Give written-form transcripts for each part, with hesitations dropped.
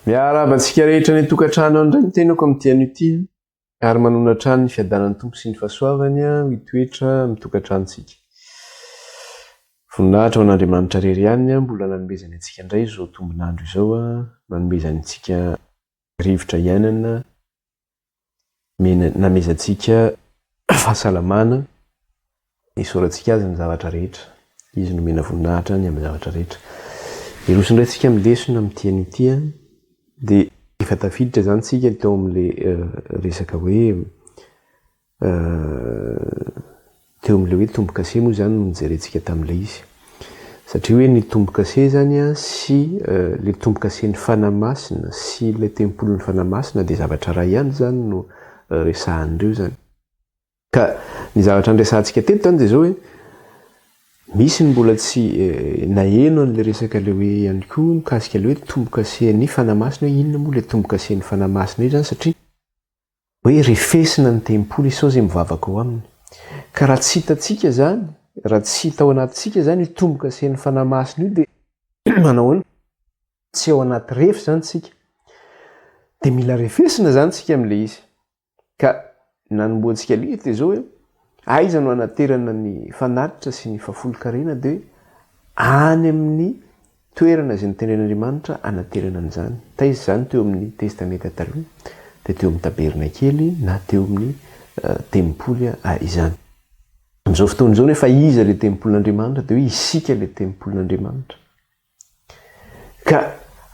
Miarahaba antsika rehetra any an-tokantrano any indray ny tenako amin'ity anio ity ary manona hatrany ny fiadanan'ny Tompo sy ny fahasoavany mitoetra amin'ny tokantranontsika. Voninahitra ho an'Andriamanitra irery ihany mbola nanomezany antsika indray izao tombon'andro izao, nanomezany antsika rivotra iainana, namezantsika fahasalamana, isaorantsika Azy ny zavatra rehetra. Izy no omena voninahitra ny amin'ny zavatra rehetra. Hiroso indray tsika amin'ny lesona amin'ity anio ity dia efa tafiditra izany tsika teo amin'ilay resaka hoe Teo amin'ilay hoe tombo-kase moa izany no nojerentsika tamin'ilay izy. Satria hoe ny tombo-kase izany sy ilay tombo-kasen'ny Fanahy Masina sy ilay tempolin'ny Fanahy Masina dia zavatra iray ihany izany no resahan'ireo izany. Ka ny zavatra niresahantsika teto izany dia izao hoe misy ny mbola tsy naheno an'ilay resaka ilay hoe ihany koa mikasika ilay hoe tombo-kasen'ny Fanahy Masina hoe inona moa ilay tombo-kasen'ny Fanahy Masina io izany satria Hoe refesina ny tempoly sao izay mivavaka ao aminy. Ka raha tsy hitantsika izany, raha tsy hita ao anatintsika izany io tombo-kasen'ny Fanahy Masina io dia manao ahoana? Tsy ao anaty refy izany tsika. Dia mila refesina izany tsika amin'ilay izy. Ka nanombohantsika ilay izy dia izao hoe aiza no anaterana ny fanatitra sy ny fahafolonkarena dia any amin'ny Toerana izay notendren'Andriamanitra hanaterana an'izany. Taiza izany teo amin'ny Testamenta Taloha? Dia teo amin'ny tabernakely na teo amin'ny tempoly izany. Amin'izao fotoana izao nefa iza ilay tempolin'Andriamanitra? Dia hoe isika ilay tempolin'Andriamanitra. Ka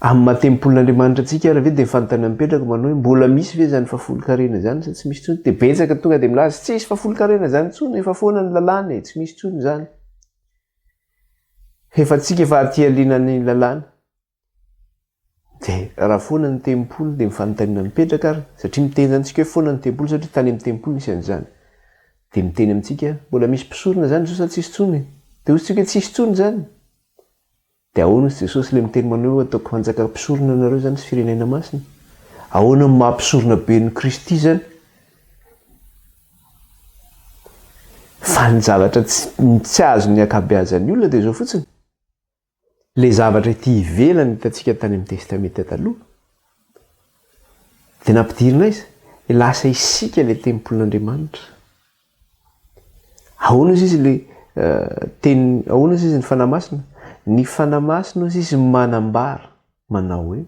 amin'ny maha tempolin'Andriamanitra antsika ary ve dia ny fanontaniana mipetraka manao hoe mbola misy ve izany fahafolonkarena izany sa tsy misy intsony? Dia betsaka tonga dia milaza tsisy fahafolonkarena izany intsony, efa foana ny lalàna e, tsy misy intsony izany. Efa tsika efa aty alinan'ny lalàna. Dia raha foana ny tempoly dia ny fanontaniana mipetraka ary, satria miteny izany tsika hoe foana ny tempoly satria tany amin'ny tempoly nisy an'izany. Dia miteny amintsika, mbola misy mpisorona izany izao sa tsisy intsony? Dia hoy tsika hoe tsisy intsony izany. Dia ahoana hoy Jesosy ilay miteny manao hoe ataoko hanjaka mpisorona anareo izany sy firenena masina? Ahoana no maha mpisorona be an'i Kristy izany? Fa ny zavatra tsy azon'ny ankabeazan'ny olona dia izao fotsiny, ilay zavatra ety ivelany hitantsika tany amin'ny Testamenta Taloha, dia nampidirina aiza? Lasa isika ilay tempolin'Andriamanitra. Ahoana ozy izy ilay teny, ahoana ozy izy ny Fanahy Masina? Ny Fanahy Masina ozy izy manambara. manao hoe,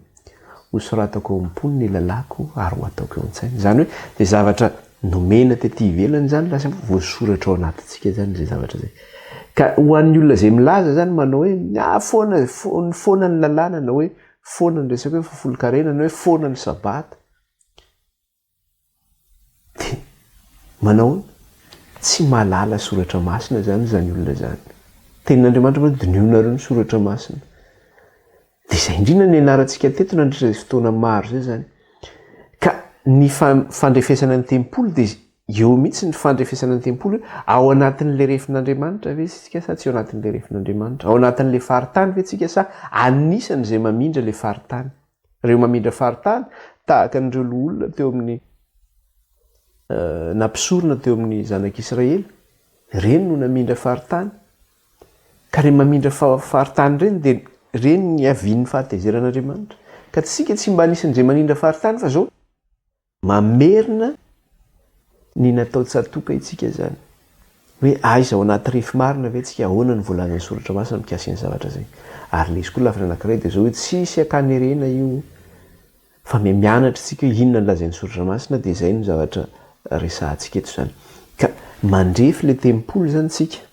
Hosoratako ao am-pony ny lalàko ary ho ataoko eo an-tsainy. Izany hoe izay zavatra nomena tety ivelany izany lasa voasoratra ao anatintsika izany izay zavatra izay. Ka ho an'ny olona izay milaza izany manao hoe ah, foana, foana ny lalàna na hoe foana ny resaka hoe fahafolonkarena na hoe foana ny sabata. Dia manao ahoana? Tsy mahalala soratra masina izany izany olona izany. Tenin'Andriamanitra mantsy dinihonareo ny soratra masina. Dia izay indrindra no nianarantsika teto nandritra izay fotoana maro izay izany. Ka ny fandrefesana ny tempoly dia eo mihitsy ny fandrefesana ny tempoly hoe ao anatin'ilay refin'Andriamanitra ve isika sa tsy ao anatin'ilay refin'Andriamanitra? Ao anatin'ilay faritany ve isika sa anisan'izay mamindra ilay faritany? Ireo mamindra faritany, tahaka an'ireo loholona teo amin'ny na mpisorona teo amin'ny zanak'Israely, ireny no namindra faritany. Ka ireny mamindra faritany ireny dia ireny ny niavian'ny fahatezeran'Andriamanitra. Ka tsika tsy mba anisan'izay manindra faritany fa izao Mamerina ny natao tsatoka itsika izany. Hoe aiza ao anaty refy marina ve tsika, ahoana no voalazan'ny soratra masina mikasika ny zavatra izay. Ary ilay izy koa lafiny anankiray dia izao hoe tsisy ankanerena io fa mianatra tsika hoe inona no lazain'ny soratra masina dia izay no zavatra resahantsika eto izany. Ka mandrefy ilay tempoly izany tsika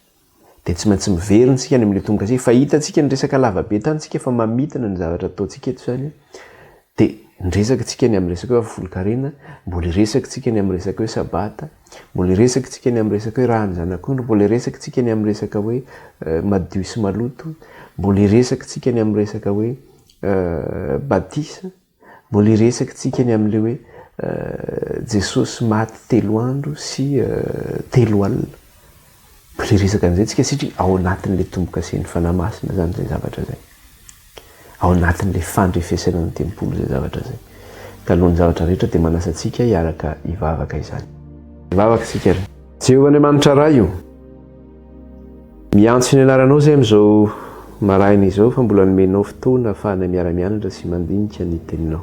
dia tsy maintsy miverina tsika any amin'ilay tombo-kase. Efa hitantsika ny resaka lava be tany tsika fa mamintina ny zavatra ataontsika eto izany. Dia niresaka tsika ny amin'ny resaka hoe afolon-karena, mbola hiresaka tsika ny amin'ny resaka hoe sabata, mbola hiresaka tsika ny amin'ny resaka hoe ràn'ny zanak'ondry, mbola hiresaka tsika ny amin'ny resaka hoe madio sy maloto, mbola hiresaka tsika ny amin'ny resaka hoe batisa. Mbola hiresaka tsika ny amin'ilay hoe Jesosy maty telo andro sy telo alina. Mbola hiresaka an'izay tsika satria ao anatin'ilay tombokasen'ny Fanahy Masina izany izay zavatra izay. Ao anatin'ilay fandrefesana ny tempoly izay zavatra izay. Ka alohan'ny zavatra rehetra dia manasa antsika hiaraka hivavaka izany. Hivavaka isika ry. Jehovah Andriamanitra Ray o! Miantso ny anaranao izay amin'izao maraina izao fa mbola nomenao fotoana ahafahanay miara-mianatra sy mandinika ny Teninao.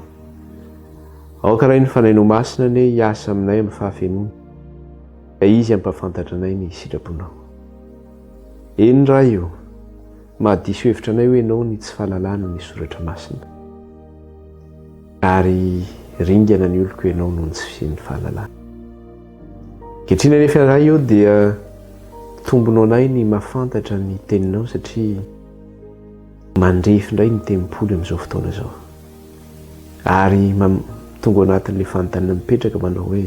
Aoka Ray ny Fanahinao Masina anie hiasa aminay amin'ny fahafenoana, ka Izy hampahafantatra anay ny sitraponao. Eny Ray o, mahadiso hevitra anay hoe Ianao ny tsy fahalalana ny Soratra Masina. Ary ringana ny oloko Ianao noho ny tsy fisian'ny fahalalana. Ankehitriny anefa Ray o dia tombony ho anay ny mahafantatra ny Teninao satria mandrefy indray ny tempoly amin'izao fotoana izao. Ary tonga ao anatin'ilay fanontaniana mipetraka manao hoe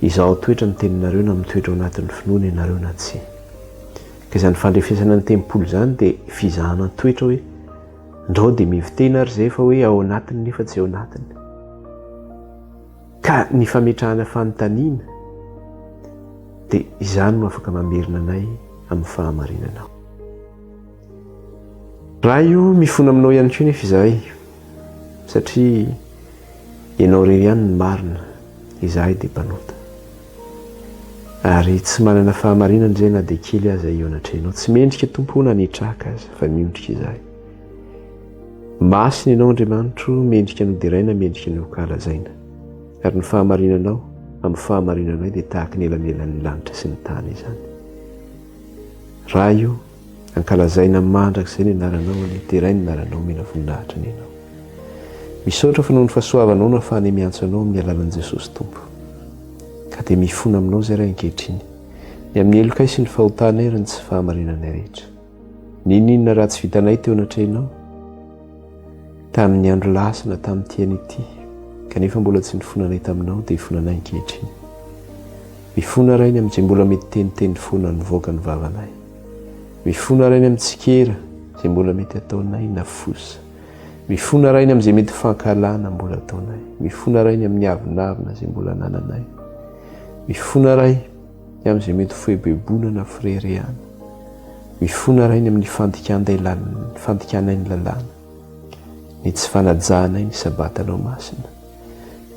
izaho toetra ny teninareo na mitoetra ao anatin'ny finoana ianareo na tsia. Ka izany fandrefesana ny tempoly izany dia fizahana toetra hoe ndrao dia mihevi-tena ary izay fa hoe ao anatiny nefa tsy ao anatiny. Ka ny fametrahana fanontaniana dia izany no afaka mamerina anay amin'ny fahamarinanao. Ray o, mifona aminao ihany koa nefa izahay, satria Ianao irery ihany no marina, izahay dia mpanota. Ary tsy manana fahamarinana izay na dia kely aza eo anatrehanao. Tsy mendrika Tompo o na nitraka aza, fa miondrika izahay. Masina Ianao Andriamanitro, mendrika ny hoderaina, mendrika ny honkahalazaina. Ary ny fahamarinanao, amin'ny fahamarinanay dia tahaka ny elanelan'ny lanitra sy ny tany izany. Ray o, ankalazaina mandrakizay ny anaranao anie, deraina ny anaranao, omena voninahitra anie Ianao. Misaotra fa noho ny fahasoavanao no ahafahanay miantso Anao amin'ny alalan'i Jesosy Tompo. Ka dia mifona aminao izay Ray ankehitriny, ny amin'ny helokay sy ny fahotanay ary ny tsy fahamarinanay rehetra. N'inon'inona ratsy vitanay teo anatrehanao, tamin'ny andro lasa na tamin'ity anio ity, kanefa mbola tsy nifonanay taminao, dia ifonanay ankehitriny. Mifona Ray ny amin'izay mbola mety teniteny foana nivoaka ny vavanay. Mifona Ray ny amin'ny tsikera izay mbola mety ataonay na fosa. Mifona Ray ny amin'izay mety fankahalana mbola ataonay. Mifona Ray ny amin'ny avonavona izay mbola anananay. Mifona Ray ny amin'izay mety foebeboana na fireharehana. Mifona Ray ny amin'ny fandikanay ny lalàna, ny tsy fanajanay ny Sabatanao masina.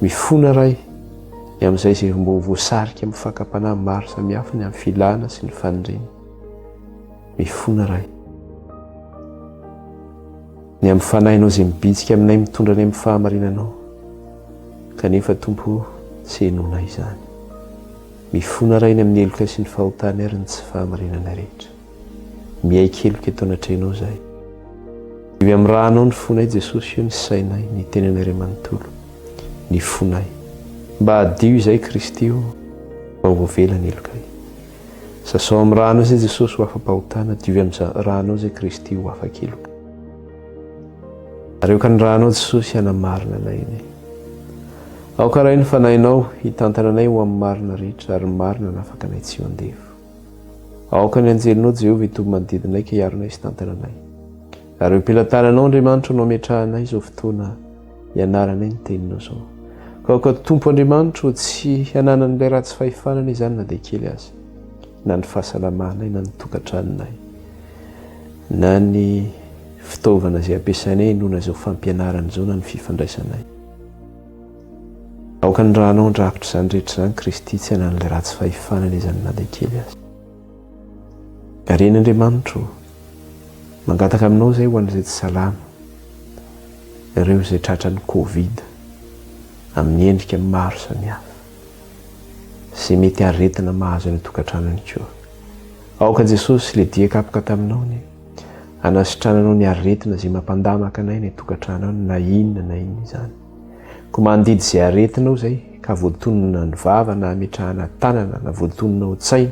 Mifona Ray ny amin'izay izay mbo voasarika amin'ny fakam-panahy maro samihafa ny amin'ny filana sy ny faniriana. Mifona Ray. Ny amin'ny Fanahinao izay mibitsika aminay mitondra anay amin'ny fahamarinanao. Kanefa Tompo o, tsy henoinay izany. Mifona Ray ny amin'ny helokay sy ny fahotanay ary ny tsy fahamarinanay rehetra. Miaiky heloka eto anatrehanao izahay. Diovy amin'ny rànao ny fonay Jesosy o, ny sainay, ny tenanay iray manontolo, ny fonay. Mba hadio izahay Kristy o, mba ho voavela ny helokay. Sasao amin'ny rànao izay Jesosy ho afa-pahotana, diovy amin'ny rànao izay Kristy ho afa-keloka. Ary aoka ny rànao Jesosy hanamarina anay anie. Aoka Ray ny Fanahinao hitantana anay ho amin'ny marina rehetra ary ny marina hanafaka anay tsy ho andevo. Aoka ny anjelinao Jehovah hitoby manodidina anay ka hiaro anay sy hitantana anay. Ary eo am-pelatananao Andriamanitra no ametrahanay izao fotoana ianaranay ny teninao izao. Ka aoka Tompo Andriamanitra tsy hananan'ilay ratsy fahefana anie izany na dia kely aza, na ny fahasalamanay na ny tokantranonay, na ny fitaovana izay ampiasainay hinoana izao fampianarana izao na ny fifandraisanay. Aoka ny ranao handrakotra izany rehetra izany Kristy tsy hanan'ilay ratsy fahefana anie izany na dia kely aza. Ary eny Andriamanitro ô, mangataka aminao izay ho an'izay tsy salama, ireo izay tratran'ny covid amin'ny endrika maro samihafa, izay mety aretina mahazo any an-tokantrano ihany koa. Aoka Jesosy ilay dia kapoka taminao anie, hanasitrananao ny aretina izay mampandamaka anay any an-tokantrano any na inona na inona izany. Koa mandidy izay aretina ao izay ka voatonona ny vava na ametrahana tanana na voatonona ao an-tsaina.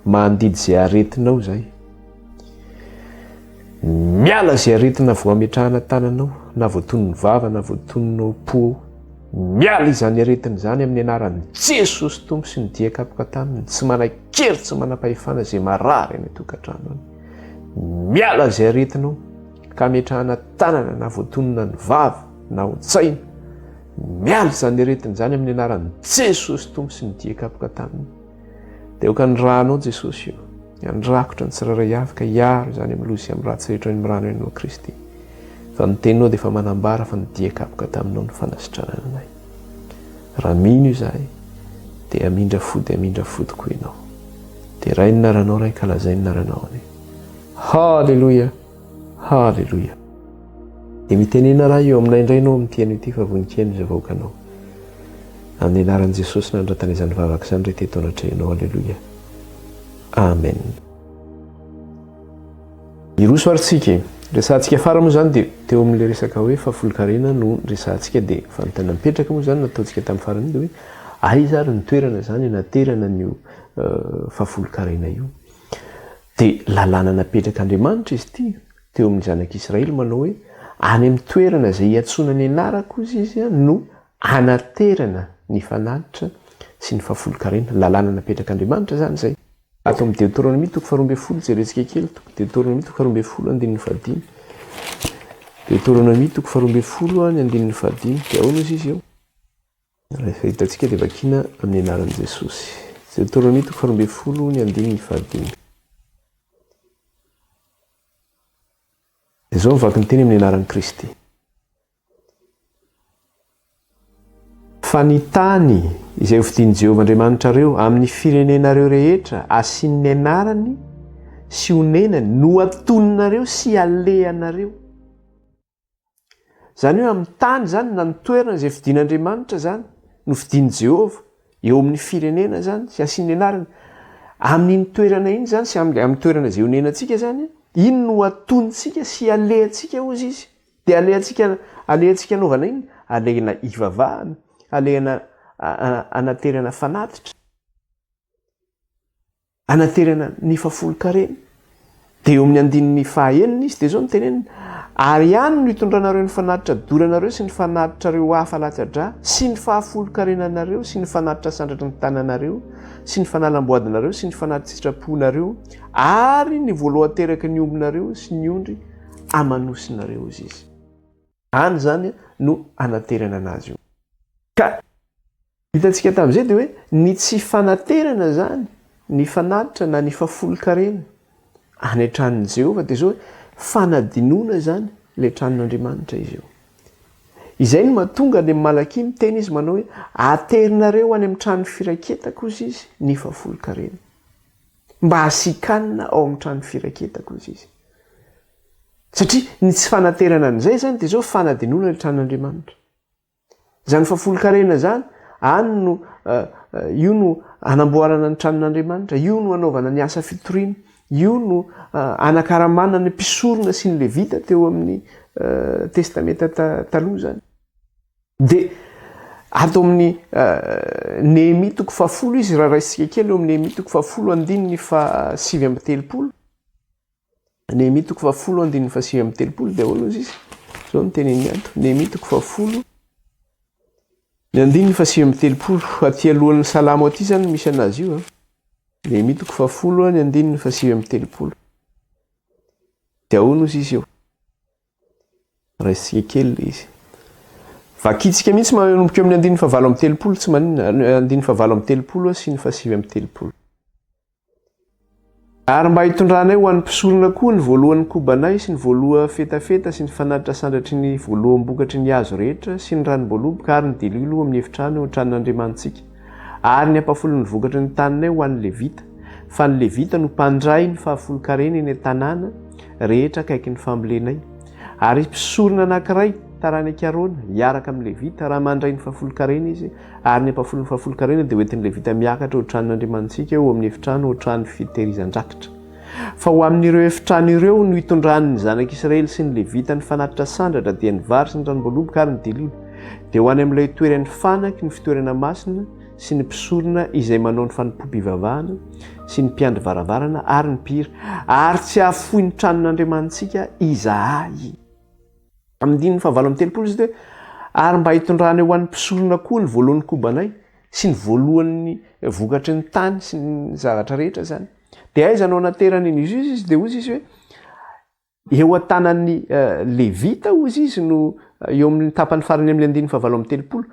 Mandidy izay aretina ao izay. Miala izay aretina vao ametrahana tanana ao na voatonony vava na voatonona ao am-po ao. Miala izany aretina izany amin'ny anaran'i Jesosy Tompo sy ny dia kapoka taminy. Tsy manan-kery, tsy manam-pahefana izay marary any an-tokantrano any. Miala izay aretina ao. ka ametrahana tanana na voatonona ny vava na ao an-tsaina, miala izany aretina izany amin'ny anaran'i Jesosy Tompo sy ny dia kapoka taminy. Dia aoka ny rànao Jesosy io, handrakotra ny tsirairay avy ka hiaro izany amin'ny loza sy amin'ny ratsy rehetra any amin'ny rano ianao Kristy. Fa ny teninao dia efa manambara fa ny dia kapoka taminao ny fanasitranana anay. Raha mino izahay dia hamindra fo dia hamindra fo tokoa ianao. Derainy ny anaranao Ray ka lazainy ny anaranao anie. Haleloia! Haleloia. Dia mitenena Ray eo aminay indray Ianao amin'ity anio ity fa vonon-kihaino izay vahoakanao. Amin'ny anaran'i Jesosy nanoratana izany vavaka izany re teto anatrehanao. Aleloia. Amen. Hiroso ary tsika e. Resahantsika farany moa izany dia teo amin'ilay resaka hoe fahafolonkarena no resahantsika dia fanontaniana mipetraka moa izany nataontsika tamin'ny farany iny dia hoe aiza ary ny toerana izany hanaterana an'io fahafolonkarena io. Dia lalàna napetrak'Andriamanitra izy ity teo amin'ny zanak'Israely manao hoe any amin'ny toerana izay iantsoana ny anarako hozy izy no anaterana ny fanatitra sy ny fahafolonkarena. Lalàna napetrak'Andriamanitra izany izay. Ato amin'ny Deoteronomia toko faharoa ambin'ny folo, jerentsika kely, Deoteronomia toko faharoa ambin'ny folo andininy fahadimy. Deoteronomia toko faharoa ambin'ny folo ny andininy fahadimy. Dia ahoana hozy izy eo? Rehefa hitantsika dia vakiana amin'ny anaran'i Jesosy. Deoteronomia toko faharoa ambin'ny folo ny andininy fahadimy. Dia izao ny vaky ny teny amin'ny anaran'i Kristy. Fa ny tany izay hofidian'i Jehovah Andriamanitrareo amin'ny firenenareo rehetra asiany ny anarany sy honenany no hatoninareo sy halehanareo. Izany hoe amin'ny tany izany na ny toerana izay fidian'Andriamanitra izany no fidian'i Jehovah eo amin'ny firenena izany sy asiany ny anarany. Amin'iny toerana iny izany sy amin'ny toerana izay honenantsika izany, iny no hatonintsika sy halehantsika hozy izy. Dia alehantsika, alehantsika anaovana inona? Alehana hivavahana, alehana anaterana fanatitra, anaterana ny fahafolonkarena. Dia eo amin'ny andininy fahaenina izy dia izao no teneniny, ary any no hitondranareo ny fanatitra doranareo sy ny fanatitrareo hafa latsa-drà sy ny fahafolonkarenanareo sy ny fanatitra sandratry ny tananareo sy ny fanalam-boadinareo sy ny fanati-tsitraponareo ary ny voalohan-teraky ny ombinareo sy ny ondry amanosinareo hozy izy. Any izany no anaterana anazy io. Ka hitantsika tamin'izay dia hoe ny tsy fanaterana izany ny fanatitra na ny fahafolonkarena any an-tranon'i Jehovah dia izao hoe fanadinoana izany ilay tranon'Andriamanitra izy io. Izay no mahatonga any amin'ny Malakia miteny izy manao hoe aterinareo any amin'ny trano firaketako hozy izy ny fahafolonkarena. Mba hasian-kanina ao amin'ny trano firaketako hozy izy. Satria ny tsy fanaterana an'izay izany dia izao fanadinoana ny tranon'Andriamanitra. Izany fahafolonkarena izany, any no io no anamboarana ny tranon'Andriamanitra, io no anaovana ny asa fitoriana, io no anakaramana ny mpisorona sy ny levita teo amin'ny testamenta taloha izany. Dia ato amin'ny Nehemia toko fahafolo izy, raha raisintsika kely eo amin'ny Nehemia toko fahafolo andininy faha 39. Nehemia toko fahafolo andininy fahasivy amby telopolo dia ahoana ozy izy? Izao no teneniny ato. Nehemia toko fahafolo ny andininy fahasivy amby telopolo. Aty alohan'ny salamo aty izany no misy anazy io. Nehemia toko fahafolo ny andininy fahasivy amby telopolo. Dia ahoana ozy izy eo? Raisintsika kely ilay izy. Vakintsika mihitsy manomboka eo amin'ny andininy fahavalo amby telopolo tsy maninona, andininy fahavalo amby telopolo sy ny fahasivy amby telopolo. Ary mba hitondranay ho an'ny mpisorona koa ny voalohan'ny kobanay sy ny voaloha fetafeta sy ny fanatitra sandratry ny voaloham-bokatry ny hazo rehetra sy ny ranom-boaloboka ary ny diloilo amin'ny efitrano eo an-tranon'Andriamanitsika, ary ny ampahafolon'ny vokatry ny taninay ho an'ny Levita, fa ny Levita no mpandray ny fahafolon-karena eny an-tanàna rehetra akaikin'ny fambolenay. Ary mpisorona anankiray, taranak'i Arona, hiaraka amin'ny Levita, raha mandray ny fahafolon-karena izy, Ary ny ampahafolon'ny fahafolonkarena dia hoentin'ny Levita miakatra ho tranon'Andriamanitsika eo amin'ny efitrano ho trano fitehirizan-drakitra. Fa ho amin'ireo efitrano ireo no hitondran'ny zanak'Israely sy ny Levita ny fanatitra sandratra, dia ny vary sy ny ranom-boaloboka ary ny diloilo. Dia ho any amin'ilay toeran'ny fanaky ny fitoerana masina sy ny mpisorona izay manao ny fanompoam-pivavahana sy ny mpiandry varavarana ary ny mpihira, ary tsy hahafoy ny tranon'Andriamanitsika izahay. Amin'ny andininy fahavalo amby telopolo izy hoe, Ary mba hitondrana eo an'ny mpisorona koa ny voalohan'ny kobanay sy ny voalohan'ny vokatry ny tany sy ny zavatra rehetra izany. Dia aiza no anaterany an'izy io izy? Dia hozy izy hoe, eo an-tanan'ny eh, Levita hozy izy no eh, eo amin'ny tapany farany amin'ny andininy fahavalo amby telopolo,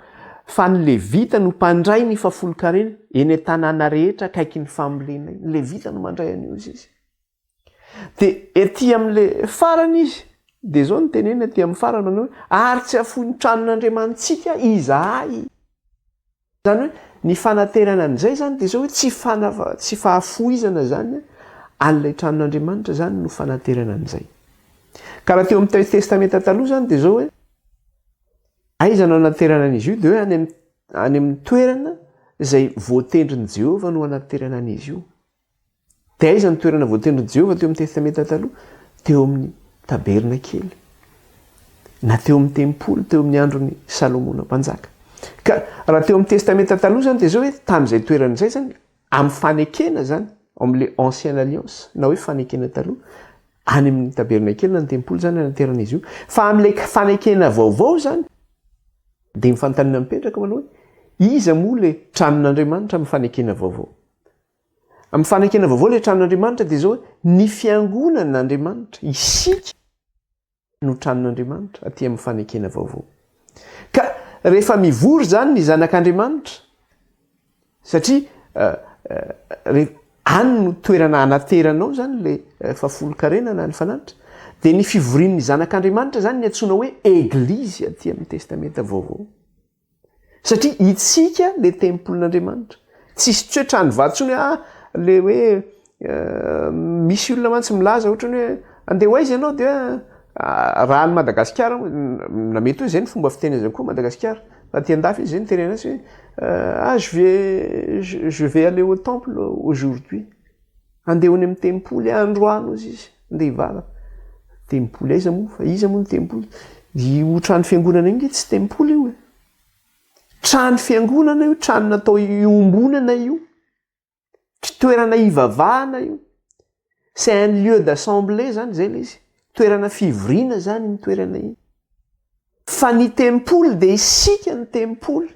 fa ny Levita no mpandray ny fahafolonkarena eny an-tanàna rehetra akaikin'ny fambolena. Ny Levita no mandray an'io hozy izy. Dia ety amin'ilay farany izy, dia izao no teneniny aty amin'ny farany manao hoe, ary tsy hafoy ny tranon'Andriamanitsika izahay. Izany hoe ny fanaterana an'izay izany dia izao hoe tsy fana- tsy fahafoizana izany an'ilay tranon'Andriamanitra izany no fanaterana an'izay. Ka raha teo amin'ny Testamenta Taloha izany dia izao hoe, aiza no anaterana an'izy io? Dia hoe any amin'ny any amin'ny toerana izay voatendrin'i Jehovah no anaterana an'izy io. Dia aiza ny toerana voatendrin'i Jehovah teo amin'ny Testamenta Taloha? Teo amin'ny tabernakely, na teo amin'ny tempoly, teo amin'ny andron'i Salomona Mpanjaka. Ka raha teo amin'ny Testamenta Taloha izany dia izao hoe tamin'izay toerana izay izany, amin'ny fanekena izany, ao amin'ilay Ancienne Alliance, na hoe fanekena taloha, any amin'ny tabernakely na ny tempoly izany anaterana izy io. Fa amin'ilay fanekena vaovao izany, dia ny fanontaniana mipetraka manao hoe, iza moa ilay tranon'Andriamanitra amin'ny fanekena vaovao? Amin'ny fanekena vaovao ilay tranon'Andriamanitra dia izao hoe, ny fiangonan'Andriamanitra, isika no tranon'Andriamanitra aty amin'ny fanekena vaovao. Ka rehefa mivory izany ny zanak'Andriamanitra, satria any no toerana anateranao izany ilay fahafolonkarena na ny fanatitra, dia ny fivorian'ny zanak'Andriamanitra izany ny antsoina hoe eglizy aty amin'ny testamenta vaovao. Satria itsika le tempolin'Andriamanitra. Tsisy tsy hoe trano vato intsony hoe ah le hoe misy olona mantsy milaza ohatrany hoe andeha ho aiza ianao dia hoe raha any Madagasikara na mety hoe zay ny fomba fiteny azy koa Madagasikara fa aty andafy izy zay no tenenina azy hoe ah je vais je vais aller au temple aujourd'hui. Andeha ho any amin'ny tempoly aho androany hozy izy, andeha hivavaka. Tempoly aiza moa? Fa iza moa ny tempoly? Io trano fiangonana io nge tsy tempoly io e. Trano fiangonana io, trano natao iombonana io. Toerana hivavahana io. C'est un lieu d'assemblée zany zay le izy. Toerana fivoriana zany iny toerana iny. Fa ny tempoly dia isika ny tempoly.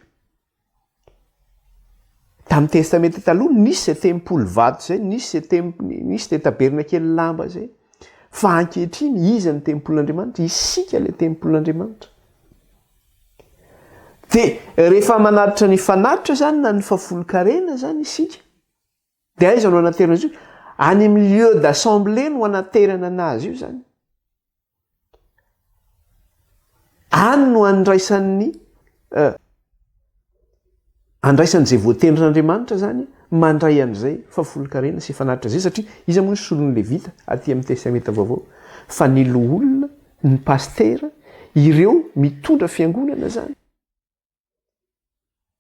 Tamin'ny Testamenta Taloha nisy izay tempoly vato izay, nisy izay tem-, nisy izay tabernakely lamba izay. Fa ankehitriny iza ny tempolin'Andriamanitra? Isika ilay tempolin'Andriamanitra. Dia rehefa manatitra ny fanatitra izany na ny fahafolonkarena izany isika, dia aiza no anaterana azy io? Any amin'ny lieu d'assemblée no anaterana anazy io izany. Any no andraisan'ny andraisan'izay voatendrin'Andriamanitra izany mandray an'izay fahafolonkarena sy fanatitra izay satria iza moa ny solon'ny Levita aty amin'ny Testamenta Vaovao fa ny loholona, ny pasitera, ireo mitondra fiangonana izany.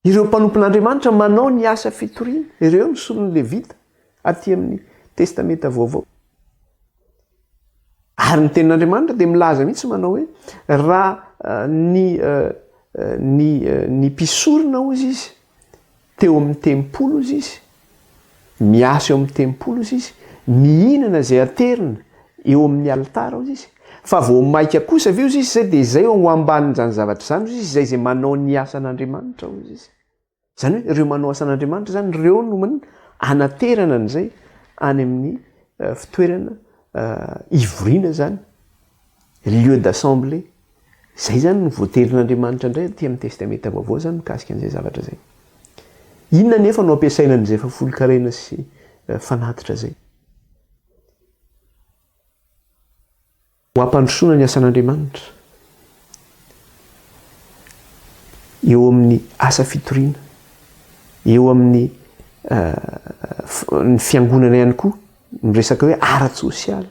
Ireo mpanompon'Andriamanitra manao ny asa fitoriana, ireo no solon'ny Levita aty amin'ny Testamenta Vaovao. Ary ny tenin'Andriamanitra dia milaza mihitsy manao hoe raha eh, ny eh, eh, ny ny mpisorona hozy izy teo amin'ny tempoly hozy izy, Miasa eo amin'ny tempoly hozy izy, mihinana izay aterina eo amin'ny alitara hozy izy. Fa vao maika kosa ve hozy izy izay dia izay ho ambanin'izany zavatra izany hozy izy, izay izay manao ny asan'Andriamanitra hozy izy. Izany hoe ireo manao asan'Andriamanitra izany ireo no maninona? Anaterana an'izay any amin'ny fitoerana ivoriana izany, lieu d'assemblée. Izay izany no voaterin'Andriamanitra indray aty amin'ny Testamenta Vaovao izany mikasika an'izay zavatra izay. Inona anefa no ampiasaina an'izay fahafolonkarena sy fanatitra izay? Ho hampandrosoana ny asan'Andriamanitra eo amin'ny asa fitoriana, eo amin'ny ny fiangonana ihany koa, miresaka hoe ara-tsosialy.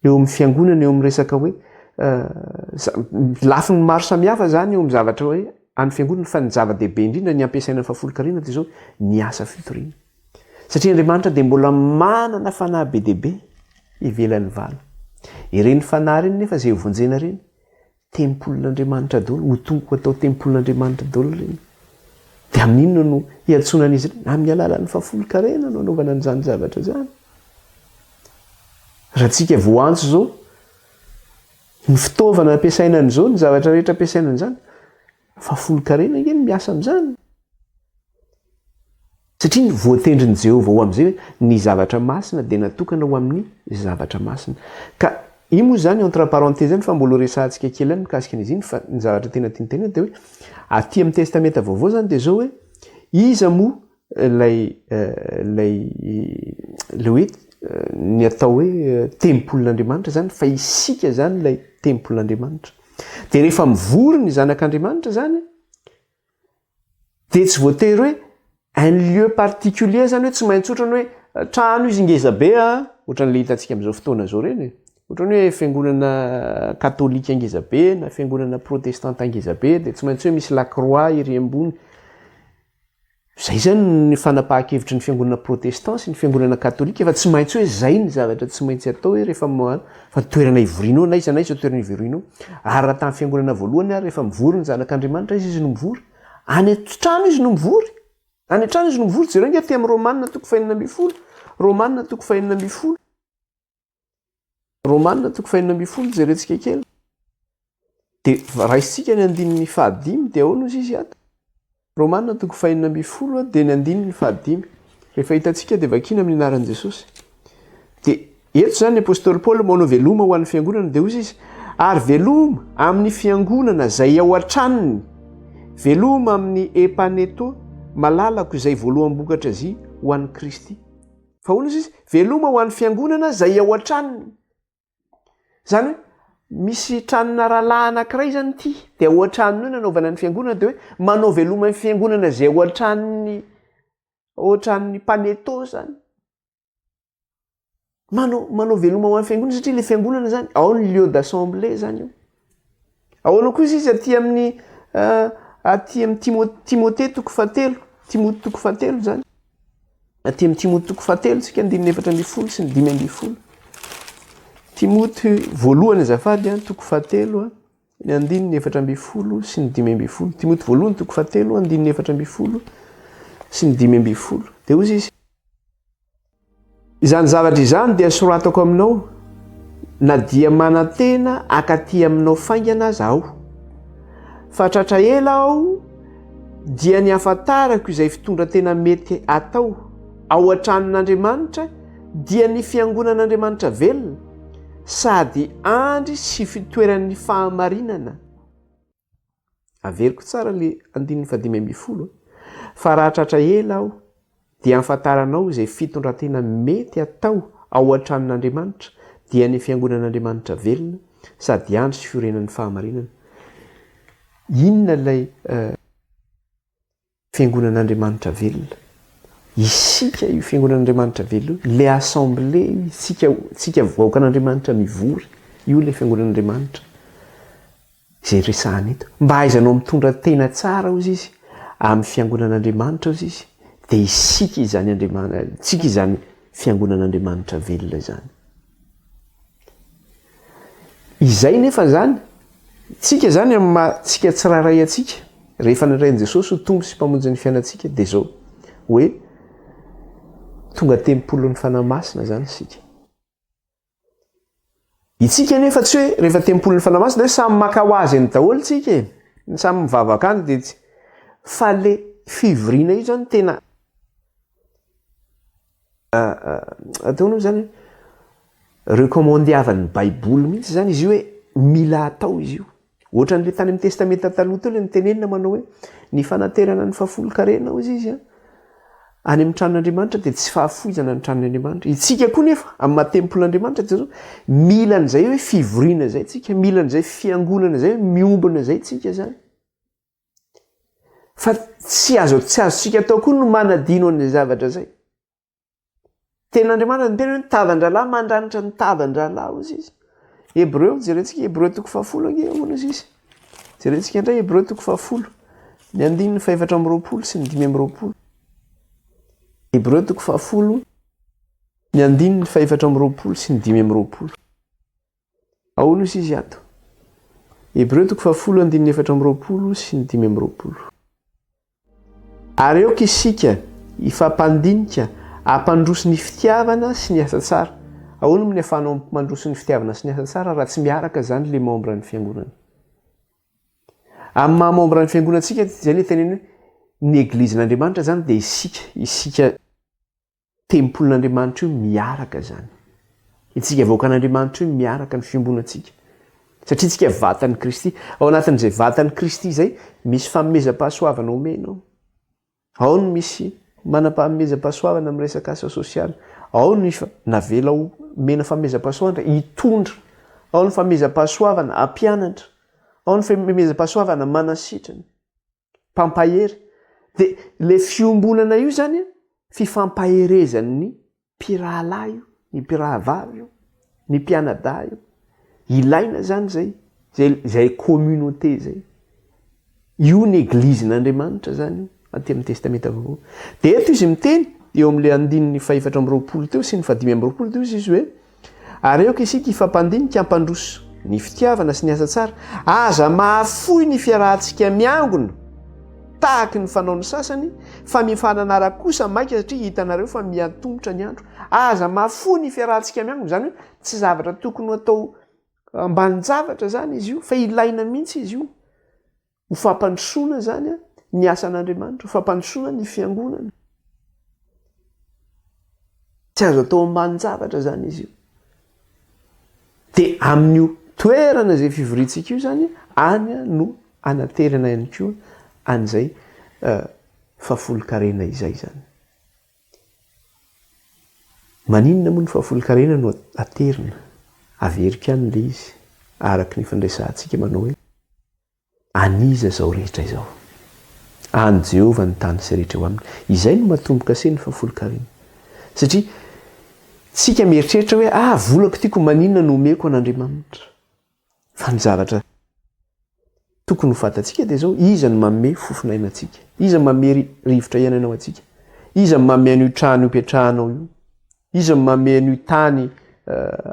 Eo amin'ny fiangonana, eo amin'ny resaka hoe lafiny maro samihafa izany eo amin'ny zavatra hoe any fiangonana fa ny zava-dehibe indrindra ny ampiasaina ny fahafolonkarena dia izao ny asa fitoriana. Satria Andriamanitra dia mbola manana fanahy be dia be ivelan'ny vala. Ireny fanahy ireny nefa izay hovonjena ireny Tempolin'Andriamanitra daholo, ho tonga ho atao tempolin'Andriamanitra daholo ireny. Dia amin'inona no hiantsoana an'izy ireny? Amin'ny alalan'ny fahafolonkarena no anaovana an'izany zavatra izany. Raha tsika voantso izao, ny fitaovana ampiasaina an'izao, ny zavatra rehetra ampiasaina an'izany, fahafolonkarena ange no miasa amin'izany. Satria ny voatendrin'i Jehovah ho amin'izay hoe ny zavatra masina dia natokana ho amin'ny zavatra masina. Ka io moa izany entre parenthèses ihany fa mbola ho resahantsika kely ihany mikasika an'izy iny fa ny zavatra tena tiany tenenina dia hoe aty amin'ny testamenta vaovao izany dia izao hoe iza moa ilay ilay ilay hoe ny atao hoe tempolin'Andriamanitra izany fa isika izany ilay tempolin'Andriamanitra. Dia rehefa mivory ny zanak'Andriamanitra izany Dia tsy voatery hoe un lieu particulier zany hoe tsy maintsy ohatrany hoe trano izy ngeza be a, ohatran'le hitantsika amin'izao fotoana izao ireny e. Ohatran'ny hoe fiangonana katolika ngeza be na fiangonana protestanta ngeza be dia tsy maintsy hoe misy lakroa ery ambony. Izay izany ny fanapahan-kevitry ny fiangonana protestant sy ny fiangonana katolika fa tsy maintsy hoe izay ny zavatra tsy maintsy atao hoe rehefa fa toerana ivorianao na aiza na aiza toerana ivorianao. Ary raha tamin'ny fiangonana voalohany ary rehefa mivory ny zanak'Andriamanitra aiza izy no mivory? Any an-trano izy no mivory. Any an-trano izy no mivory. Jereo ange aty amin'ny Romana toko fahenina ambin'ny folo. Romana toko fahenina ambin'ny folo. Romana toko fahenina ambin'ny folo jerentsika kely. Dia raisintsika ny andininy fahadimy dia ahoana ozy izy ato? Romana toko fahenina ambin'ny folo dia ny andininy fahadimy. Rehefa hitantsika dia vakiana amin'ny anaran'i Jesosy. Dia eto izany ny apostoly Paoly manao veloma ho an'ny fiangonana dia hozy izy, ary veloma amin'ny fiangonana izay ao an-tranony, veloma amin'ny Epaneto malalako izay voaloham-bokatra zy ho an'i Kristy. Fa hoy izy, veloma ho an'ny fiangonana izay ao an-tranony. Izany hoe misy tranona rahalahy anankiray izany ity, dia ao an-tranony io nanaovana ny fiangonana, dia hoe manao veloma ny fiangonana izay ao an-tranony, ao an-tranon'ny Paneto izany. Manao, manao veloma ho an'ny fiangonana satria ilay fiangonana izany, ao ny lieu d'assemblée izany io. Ahoana kosa izy aty amin'ny aty amin'ny Timo- Timothée toko fahatelo, Timoty toko fahatelo izany. Aty amin'ny Timoty toko fahatelo tsika andininy 14 sy ny 15. Timoty voalohany azafady an, toko fahatelo an, ny andininy 14 sy ny 15. Timoty voalohany toko fahatelo andininy 14 sy ny 15. Dia hoy izy, Izany zavatra izany dia soratako aminao, na dia manantena hakaty aminao faingana aza aho. Fa tratra ela aho dia ny hahafantarako izay fitondran-tena mety atao ao an-tranon'Andriamanitra dia ny fiangonan'Andriamanitra velona, sady andry sy fitoeran'ny fahamarinana. Averiko tsara le andininy faha-15 fa raha tratra ela aho dia ahafantaranao izay fitondran-tena mety atao ao an-tranon'Andriamanitra dia ny fiangonan'Andriamanitra velona sady andry sy fiorenan'ny fahamarinana. Inona ilay Fiangonan'Andriamanitra velona. Isika io Fiangonan'Andriamanitra velona io, ilay assemblée io, isika, isika vahoakan'Andriamanitra mivory, io ilay Fiangonan'Andriamanitra izay resahana eto. Mba ahaizanao mitondra tena tsara hozy izy, amin'ny Fiangonan'Andriamanitra hozy izy, dia isika izany Andriamanitra, isika izany Fiangonan'Andriamanitra velona izany. Izay nefa izany, tsika izany amin'ny maha tsika tsirairay antsika, rehefa nandray an'i Jesosy ho Tompo sy Mpamonjy ny fiainantsika dia izao, hoe tonga tempolin'ny Fanahy Masina izany isika. Itsika nefa tsy hoe rehefa tempolin'ny Fanahy Masina dia hoe samy maka ho azy eny daholo tsika e, samy mivavaka any dia tsy, fa le fivoriana io izany tena Ataony hoe zany recommandiavan'ny baiboly mihitsy zany izy io hoe mila atao izy io. Ohatran'le tany amin'ny testamenta taloha teo le nitenenina manao hoe ny fanaterana ny fahafolonkarena hozy izy an, any amin'ny tranon'Andriamanitra dia tsy fahafoizana ny tranon'Andriamanitra. Itsika koa nefa amin'ny maha tempolin'Andriamanitra dia zao mila an'izay hoe fivoriana izay tsika, mila an'izay fiangonana izay hoe miombona izay tsika zany. Fa tsy azo tsy azontsika atao koa no manadino an'izay zavatra izay. Tenin'Andriamanitra niteny hoe ny tavan-drahalahy mandranitra ny tavan-drahalahy hozy izy. Hebreo, jerentsika Hebreo toko fahafolo ange ahoana izy izy. Jerentsika indray Hebreo toko fahafolo, ny andininy fahefatra amby roapolo sy ny 25. Hebreo toko fahafolo, ny andininy fahefatra amby roapolo sy ny 25. Ahoana hozy izy ato? Hebreo toko fahafolo andininy 24 sy ny 25. Ary aoka isika hifampandinika hampandroso ny fitiavana sy ny asa tsara. Ahoana moa ny ahafahanao mandroso ny fitiavana sy ny asa tsara raha tsy miaraka izany ilay membre ny fiangonana? Amin'ny maha membre ny fiangonana antsika, izay ilay teneno hoe ny eglizin'Andriamanitra izany dia isika, isika Tempolin'Andriamanitra io miaraka izany. Itsika vahoakan'Andriamanitra io miaraka ny fiombonantsika. Satria tsika vatan'i Kristy. Ao anatin'izay vatan'i Kristy izay, misy fanomezam-pahasoavana omena ao. Ao no misy manam-panomezam-pahasoavana amin'ny resaka asa sosialy. Ao no navela ho omena fanomezam-pahasoavana hitondra. Ao ny fanomezam-pahasoavana hampianatra. Ao ny fanomezam-pahasoavana manasitrana. Mpampahery. Dia ilay fiombonana io izany an, fifampaherezan'ny mpirahalahy io, ny mpirahavavy io. ny mpianadahy io. Ilaina izany izay, izay izay communauté izay. Io ny eglizin'Andriamanitra izany io, aty amin'ny Testamenta Vaovao. Dia eto izy miteny, eo amin'ilay andininy fahefatra amby 20 teo sy ny fahadimy amby 20 teo izy hoe, Ary aoka isika hifampandinika hampandroso ny fitiavana sy ny asa tsara. Aza mahafoy ny fiarahantsika miangona tahaky ny fanaon'ny sasany, fa mifananara kosa maika satria hitanareo fa mihantomotra ny andro. Aza mahafoy ny fiarahantsika miangona, izany hoe tsy zavatra tokony ho atao ambanin-javatra izany izy io, fa ilaina mihitsy izy io. Ho fampandrosoana izany ny asan'Andriamanitra, ho fampandrosoana ny fiangonana. Tsy azo atao ambanin-javatra izany izy io. Dia amin'io toerana izay fivoriantsika io izany, any no anaterana ihany koa an'izay eh, fahafolonkarena izay izany. Maninona moa ny fahafolonkarena no aterina? Averiko ihany ilay izy, araka ny fandraisantsika manao hoe, An'iza izao rehetra izao? An'i Jehovah ny tany sy rehetra eo aminy. Izay no mahatombo-kase ny fahafolonkarena. Satria tsika mieritreritra hoe, ah, volako ity koa maninona no omeko an'Andriamanitra? Fa ny zavatra tokony ho fantatsika dia izao, iza no manome fofon'aina antsika? Iza no manome rivotra iainana ho antsika? Iza no manome an'io trano ipetrahanao io? Iza no manome an'io tany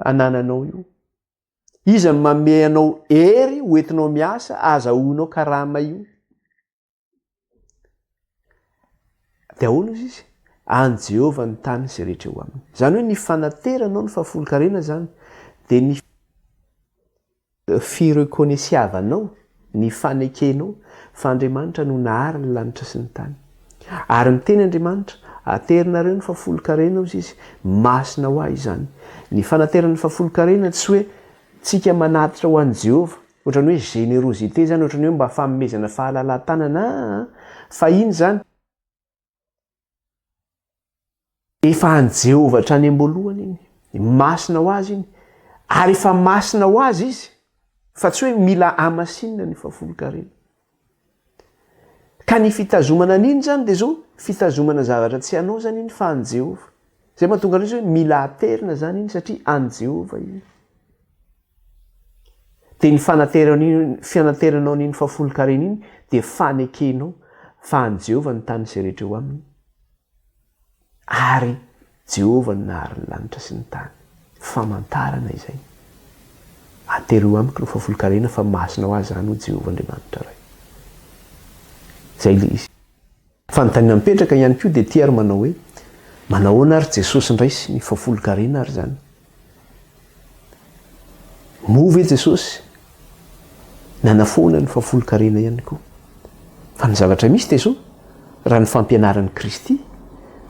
anananao io? Iza no manome anao hery ho entinao miasa ahazahoanao karama io? Dia ahoana ozy izy? An'i Jehovah ny tany izay rehetra eo aminy. Izany hoe ny fanateranao ny fahafolonkarena izany dia ny firekonesiavanao, ny fanekenao fa Andriamanitra no nahary ny lanitra sy ny tany. Ary miteny Andriamanitra, aterinareo ny fahafolonkarena ozy izy, masina ho ahy izany. Ny fanaterana ny fahafolonkarena tsy hoe tsika manatitra ho an'i Jehovah, Ohatran'ny hoe générosité zany, ohatran'ny hoe mba fanomezana fahalalahan-tanana aa, fa iny zany efa an'i Jehovah hatrany am-boalohany iny, masina ho azy iny, ary efa masina ho azy izy, fa tsy hoe mila hamasinina ny fahafolonkarena. Ka ny fitazomana an'iny zany dia zao, fitazomana zavatra tsy anao zany iny fa an'i Jehovah. Zay mahatonga an'izy hoe mila aterina zany iny satria an'i Jehovah iny. Dia ny fanateranao an'iny fahafolonkarena iny dia fanekenao fa an'i Jehovah ny tany izay rehetra eo aminy, ary Jehovah no nahary ny lanitra sy ny tany. Famantarana izay. Atero eo amiko ny fahafolonkarena fa masina ho ahy izany hoy Jehovah Andriamanitra Ray. Izay ilay izy. Fanontaniana mipetraka ihany koa dia ity ary manao hoe, manahoana ary Jesosy indray sy ny fahafolonkarena ary izany? Moa ve Jesosy nanafoana ny fahafolonkarena ihany koa? Fa ny zavatra misy dia izao, raha ny fampianaran'i Kristy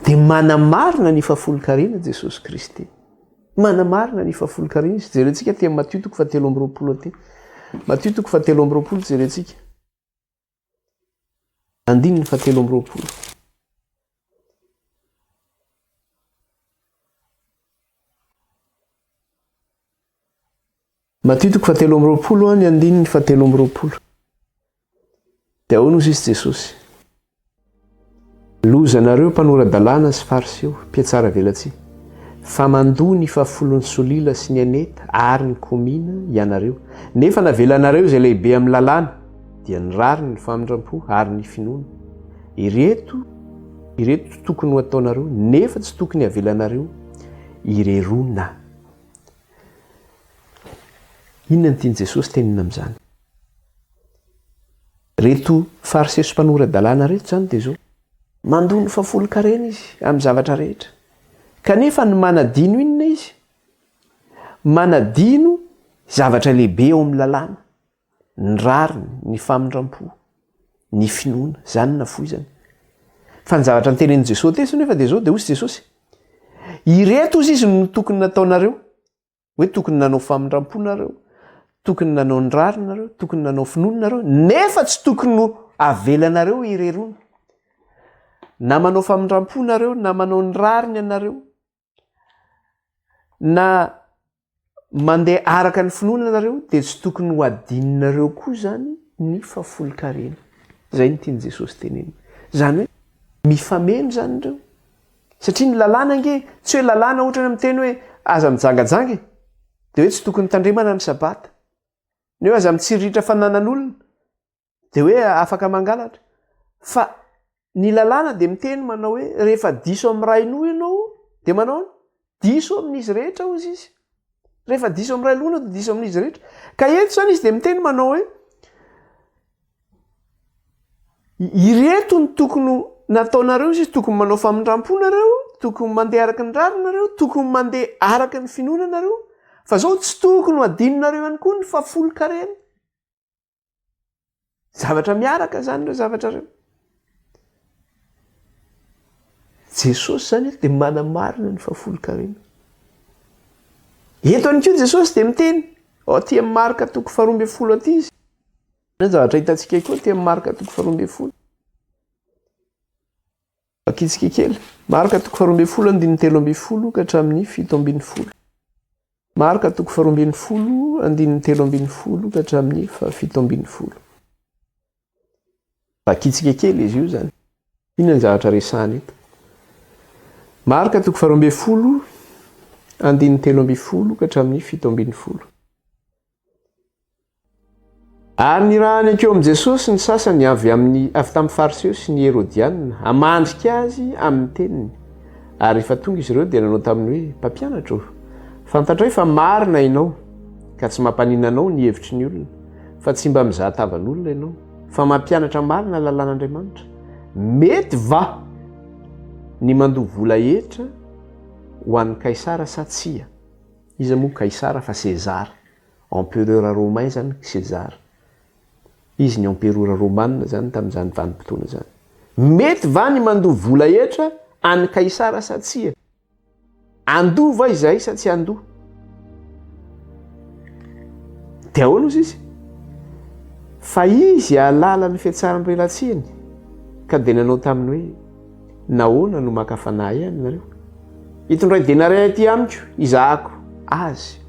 dia manamarina ny fahafolonkarena Jesosy Kristy. Manamarina ny fahafolonkarena izy. Jerentsika aty amin'ny Matio toko fahatelo amby 20 aty. Matio toko fahatelo amby 20 jerentsika. Andininy fahatelo amby 20. Matio toko fahatelo amby 20 ny andininy fahatelo amby 20. Dia ahoana hozy izy Jesosy? Lozanareo mpanora-dalàna sy Fariseo, mpihatsara velatsihy, fa mandoa ny fahafolon'ny solila sy ny aneta ary ny komina ianareo, nefa navelanareo izay lehibe amin'ny lalàna, dia ny rariny, ny famindram-po ary ny finoana. Ireto, ireto tokony ho ataonareo, nefa tsy tokony havelanareo ireroana. Inona no tian'i Jesosy tenenina amin'izany? Ireto Fariseo sy mpanora-dalàna ireto izany dia izao, mandoa ny fahafolon-karena izy amin'ny zavatra rehetra. Kanefa ny manadino inona izy? Manadino zavatra lehibe ao amin'ny lalàna, ny rariny, ny famindram-po, ny finoana. Izany no nafoizany. Fa ny zavatra notenenin'i Jesosy teto nefa dia izao, dia hoy Jesosy, ireto hozy izy no tokony nataonareo, Hoe tokony nanao famindram-po nareo, tokony nanao ny rariny nareo, tokony nanao finoana nareo, nefa tsy tokony ho avelanareo irerona. Na manao famindram-po nareo, na manao ny rariny ianareo, na mandeha araka ny finoana nareo, dia tsy tokony ho adinonareo koa izany ny fahafolonkarena. Izay no tian'i Jesosy tenenina. Izany hoe mifameno izany ireo. Satria ny lalàna ange, tsy hoe lalàna ohatra ny miteny hoe aza mijangajanga e. Dia hoe tsy tokony tandremana ny sabata. Ny hoe aza mitsiriritra fananan'olona. Dia hoe afaka mangalatra. Fa ny lalàna dia miteny manao hoe rehefa diso amin'ny rainao ianao dia manao ahoana? Diso amin'izy rehetra hozy izy. Rehefa diso amin'ny ray loha ianao dia diso amin'izy rehetra. Ka eto izany izy dia miteny manao hoe ireto no tokony nataonareo izy, tokony manao famindram-po nareo, tokony mandeha araka ny rariny nareo, tokony mandeha araka ny finoana nareo, fa zao tsy tokony ho adinonareo ihany koa ny fahafolon-karena. Zavatra miaraka izany ireo zavatra ireo. Jesosy izany dia manamarina ny fahafolon-karena. Eto ihany koa Jesosy dia miteny ao aty amin'ny Marka toko faharoa ambin'ny folo aty izy. Ny zavatra hitantsika koa aty amin'ny Marka toko faharoa ambin'ny folo. Vakitsika kely. Marka toko faharoa ambin'ny folo andininy 13 ka hatramin'ny 17. Marka toko 12 andininy 13 ka hatramin'ny faha-17. Vakitsika kely izy io izany. Inona ny zavatra resahana eto? Marka toko 12 andininy 13 ka hatramin'ny 17. Ary nirahany hankeo amin'i Jesosy ny sasany avy amin'ny avy tamin'ny Fariseo sy ny Herodiana, hamandrika azy amin'ny teniny. Ary rehefa tonga izy ireo dia nanao taminy hoe, Mpampianatra ô, fantatray fa marina ianao, ka tsy mampaninona anao ny hevitry ny olona, fa tsy mba mizaha tavan'olona ianao, fa mampianatra marina ny lalàn'Andriamanitra. Mety va ny mandoa vola hetra ho an'i Kaisara sa tsia? Iza moa Kaisara fa Sezara? Empereur romain zany César. Izy ny emperora romana zany tamin'izany vanim-potoana izany. Mety va ny mandoa vola hetra an'i Kaisara sa tsia? Andoa va izahay sa tsy andoa? Dia ahoana ozy izy? Fa izy hahalala ny fihatsaram-belatsihiny, ka dia nanao taminy hoe, Nahoana no maka fanahy ahy nareo? Itondray denaria aty amiko hizahako azy.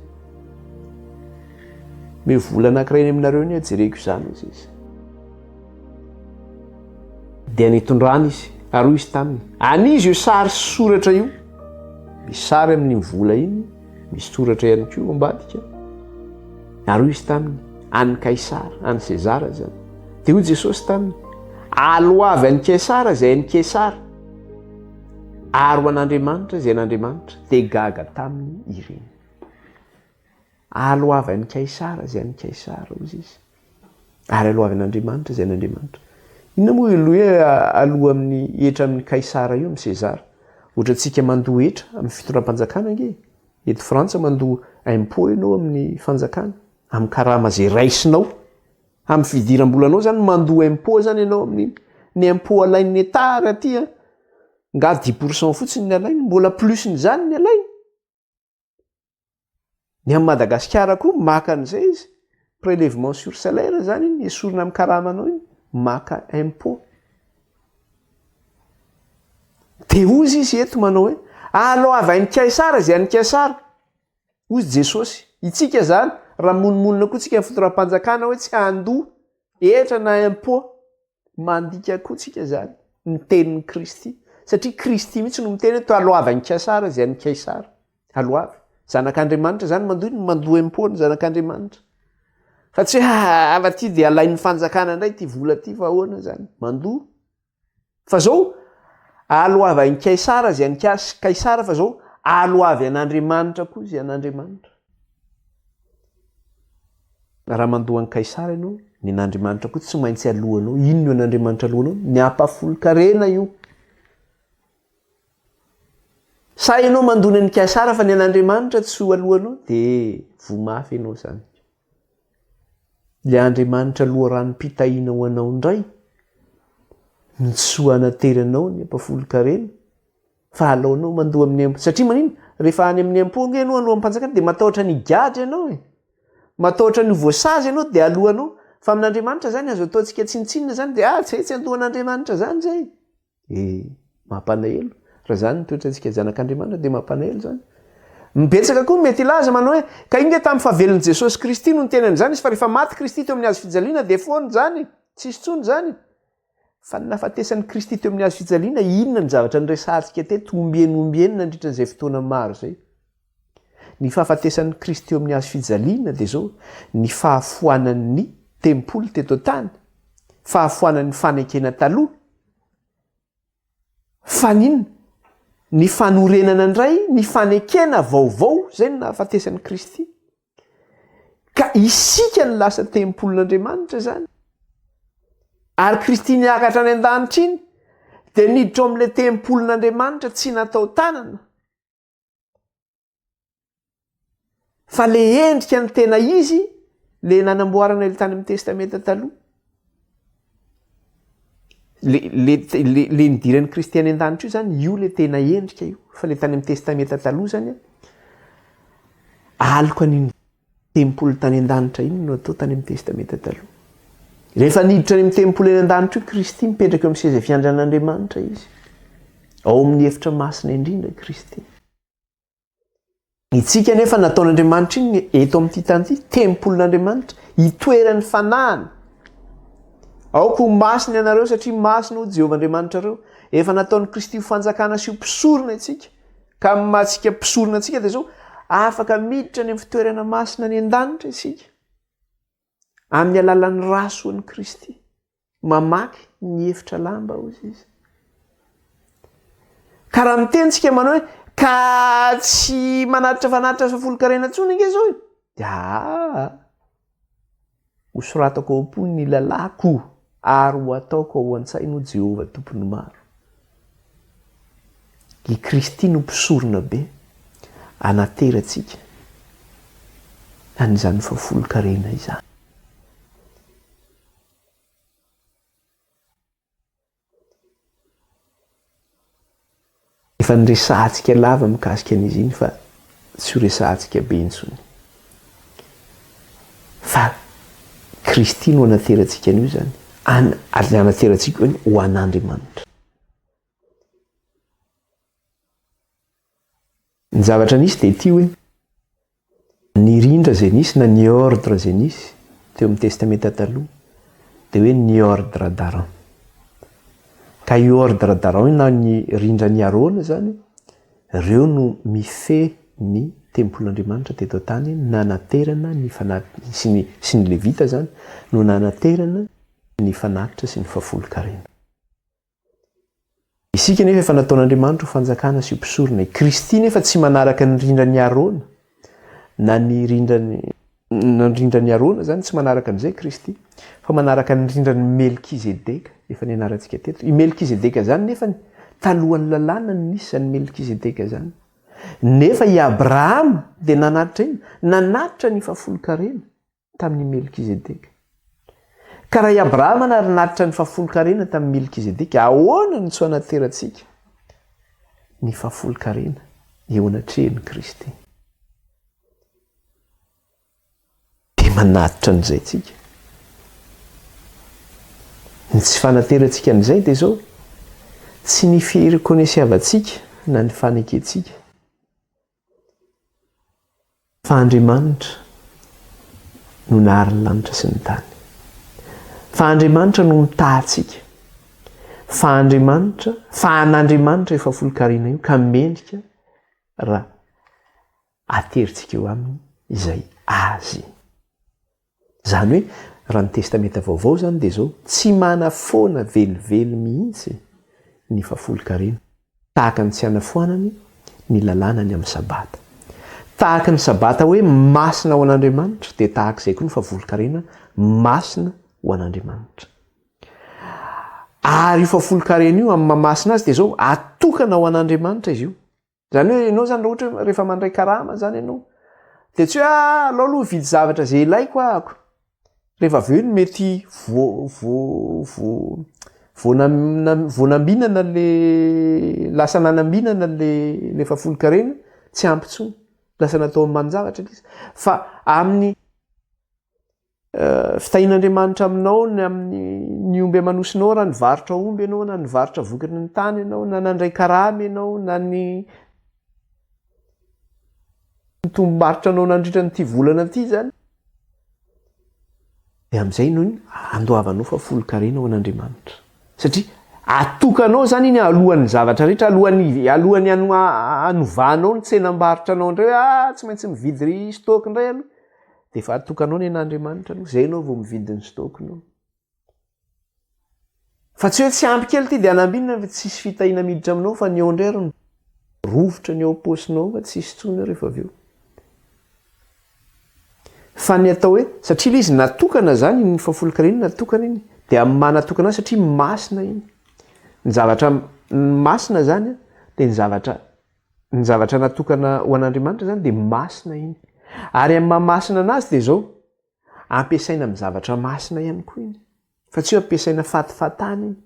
Omeo vola anankiray eny aminareo anie jereko izany, hoy izy. Dia nitondrany izy, ary hoy izy taminy, An'iza io sary sy soratra io? Misy sary amin'iny vola iny, misy soratra ihany koa ambadika. Ary hoy izy taminy, An'i Kaisara, an'i Sezara izany. Dia hoy Jesosy taminy, Aloavy an'i Kaisara izay an'i Kaisara, ary ho an'Andriamanitra izay an'Andriamanitra. Dia gaga taminy ireny. Aloavy an'i Kaisara izay an'i Kaisara, hoy izy. Ary aloavy an'Andriamanitra izay an'Andriamanitra. Inona moa io hoe aloa amin'ny hetra amin'i Kaisara io, amin'i Sezara? Ohatra antsika mandoa hetra amin'ny fitondram-panjakana ange. Eto Frantsa mandoa impôt ianao amin'ny fanjakana, amin'ny karama izay raisinao. Amin'ny fidiram-bolanao izany mandoa impôt izany ianao amin'iny. Ny impôt alain'ny Etat ary aty an, nga dix pour cent fotsiny ny alainy, mbola plus n'izany ny alainy. Ny amin'i Madagasikara koa maka an'izay izy, prélèvement sur salaire zany iny, esorina amin'ny karamanao iny, maka impôt. De hozy izy eto manao hoe, aloavy an'i Kaisara izay an'i Kaisara. Hozy Jesosy, itsika zany raha monimonina koa tsika ny fitondram-panjakana hoe tsy handoa hetra na impôt. Mandika koa tsika zany ny tenin'i Kristy satria Kristy mihitsy no miteny hoe to aloavy an'i Kaisara izay an'i Kaisara. Aloavy. Zanak'Andriamanitra zany mandoa ny mandoa impôt ny zanak'Andriamanitra. Fa tsy hoe ava ty dia alain'ny fanjakana indray ty vola ty fa ahoana zany. Mandoa. Fa zao aloavy an'i Kaisara izay an'i Kaisara fa zao aloavy an'Andriamanitra koa izay an'Andriamanitra. Raha mandoa an'i Kaisara ianao, ny an'Andriamanitra koa tsy maintsy aloanao. Inona io an'Andriamanitra aloanao? Ny ampahafolon-karena io. Sa ianao mandoa ny an'i Kaisara fa ny an'Andriamanitra tsy ho aloanao? Dia voa mafy ianao izany. Ilay Andriamanitra loharanom-pitahiana ho anao indray no tsy ho anateranao ny ampahafolon-karena. Fa aleonao mandoa amin'ny impôt. Satria manino? Rehefa any amin'ny impôt ange ianao alohan'ny mpanjakana dia matahotra ny higadra ianao e. Matahotra ny ho voasazy ianao dia alohanao. Fa amin'Andriamanitra izany azo ataontsika tsinontsinona izany dia ah tsy tsy andohan'Andriamanitra izany izay. Eh, mampalahelo. Raha izany ny toetrantsika zanak'Andriamanitra dia mampalahelo izany. Ny betsaka koa mety hilaza manao hoe ka iny nge tamin'ny fahavelon'i Jesosy Kristy no niteny an'izany izy fa rehefa maty Kristy teo amin'ny hazo fijaliana dia foana izany. Tsisy intsony izany. Fa ny nahafatesan'i Kristy teo amin'ny hazo fijaliana, inona ny zavatra niresahantsika teto ombieny ombieny nandritra an'izay fotoana maro izay? Ny fahafatesan'i Kristy eo amin'ny hazo fijaliana dia izao, ny fahafoanan'ny tempoly teto an-tany, fahafoanan'ny fanekena taloha, fa ny inona? Ny fanorenana indray ny fanekena vaovao, izay no nahafatesan'i Kristy. Ka isika no lasa tempolin'Andriamanitra izany. Ary Kristy niakatra any an-danitra iny dia niditra ao amin'ilay tempolin'Andriamanitra tsy natao tanana. Fa le endrika ny tena izy le nanamboarana ilay tany amin'ny Testamenta taloha. Le le le le nidiran'i Kristy any an-danitra io zany, io le tena endrika io. Fa le tany amin'ny Testamenta taloha zany an, aloka an'iny tempoly tany an-danitra iny no natao tany amin'ny Testamenta taloha. Rehefa niditra any amin'ny tempoly any an-danitra io Kristy, mipetraka eo amin'ny seza fiandrianan'Andriamanitra izy. Ao amin'ny efitra masina indrindra Kristy. Itsika anefa nataon'Andriamanitra iny eto amin'ity tany ity, tempolin'Andriamanitra, itoeran'ny fanahiny. Aoka ho masina ianareo satria masina ho Jehovah Andriamanitrareo. Efa nataon'i Kristy ho fanjakana sy ho mpisorona isika. Ka amin'ny maha antsika mpisorona antsika dia izao, afaka miditra any amin'ny fitoerana masina any an-danitra isika. Amin'ny alalan'ny ra soan'i Kristy. Mamaky ny efitra lamba hozy izy. Ka raha miteny tsika manao hoe ka tsy manatitra fanatitra fahafolonkarena intsony ange zao e, dia aa ho soratako ao am-pony ny lalàko ary ho ataoko ao an-tsainy hoy Jehovah Tompon'ny maro. I Kristy no mpisorona be anaterantsika an'izany fahafolonkarena izany. Efa niresahantsika lava mikasika an'izy iny fa tsy ho resahantsika be intsony. Fa Kristy no anaterantsika an'io izany, ary anaterantsika io ho an'Andriamanitra. Ny zavatra nisy dia ity hoe, ny rindra izay nisy na ny ordre izay nisy teo amin'ny Testamenta Taloha dia hoe ny ordre d'Aaron. Ka io ordre d'Aaron io na ny rindran'i Arona izany, ireo no mifehy ny tempolin'Andriamanitra teto an-tany nanaterana ny fanaty sy ny sy ny Levita izany no nanaterana ny fanatitra sy ny fahafolonkarena. Isika anefa efa nataon'Andriamanitra ho fanjakana sy ho mpisorona. I Kristy nefa tsy manaraka ny rindran'i Arona, na ny rindran'i na ny rindran'i Arona izany, tsy manaraka an'izay Kristy, fa manaraka ny rindran'i Melkizedeka, efa nianarantsika teto. I Melkizedeka izany nefany, talohan'ny lalàna no nisy izany Melkizedeka izany. Nefa i Abrahama dia nanatitra inona? Nanatitra ny fahafolonkarena. tamin' i Melkizedeka. Ka raha i Abrahama narinaritra ny fahafolonkarena tamin' i Melkizedeka, ahoana no tsy ho anaterantsika ny fahafolonkarena eo anatrehan' i Kristy? Dia manatitra an'izay tsika. Ny tsy fanaterantsika an'izay dia izao, tsy ny firekonesiavantsika na ny fanekentsika. Fa Andriamanitra no nahary ny lanitra sy ny tany. Fa Andriamanitra no mitaha antsika. Fa Andriamanitra, fa an'Andriamanitra io fahafolonkarena io ka mendrika raha aterintsika eo aminy izay azy. Izany hoe raha ny Testamenta Vaovao izany dia izao, tsy manafoana velively mihitsy ny fahafolonkarena, tahaka ny tsy hanafoanany ny lalàna ny amin'ny Sabata. Tahaka ny Sabata hoe masina ho an'Andriamanitra, dia tahaka izay koa ny fahafolonkarena masina ho an'Andriamanitra. Ary io fahafolonkarena io, amin'ny maha masina azy dia izao, atokana ho an'Andriamanitra izy io. Izany hoe ianao izany raha ohatra hoe rehefa mandray karama izany ianao dia tsy hoe ah alao aloha hividy zavatra izay ilaiko ahako. Rehefa avy eo iny mety voa voa voa voa voa nambinana le lasa nanambinana le le fahafolonkarena tsy ampy intsony. Lasa natao ambanin-javatra ilay izy. Fa amin'ny Fitahian'Andriamanitra aminao ny amin'ny ny omby aman'osinao raha nivarotra omby ianao na nivarotra vokatry ny tany ianao na nandray karama ianao na ny tombom-barotra anao nandritra an'ity volana ity izany dia amin'izay no andoavanao fa folon-karena ho an'Andriamanitra satria. Atokanao izany iny alohan'ny zavatra rehetra, alohan'ny alohan'ny hanovanao ny tsenam-barotra anao indray hoe ah tsy maintsy mividy stock indray aloha. Dia efa atokanao ny an'Andriamanitra aloha, izay ianao vao mividy ny stock-nao. Fa tsy hoe tsy ampy kely ity dia hanambinina fa tsisy fitahiana miditra aminao fa ny eo indray ary rovitra ny ao am-paosinao fa tsisy intsony eo rehefa avy eo. Fa ny atao hoe, satria ilay izy natokana izany, iny fahafolonkarena iny natokana iny, dia amin'ny maha natokana azy satria masina iny. Ny zavatra masina izany dia ny zavatra ny zavatra natokana ho an'Andriamanitra izany dia masina iny. Ary amin'ny maha masina anazy dia izao, ampiasaina amin'ny zavatra masina ihany koa iny. Fa tsy hoe ampiasaina fatifatany iny.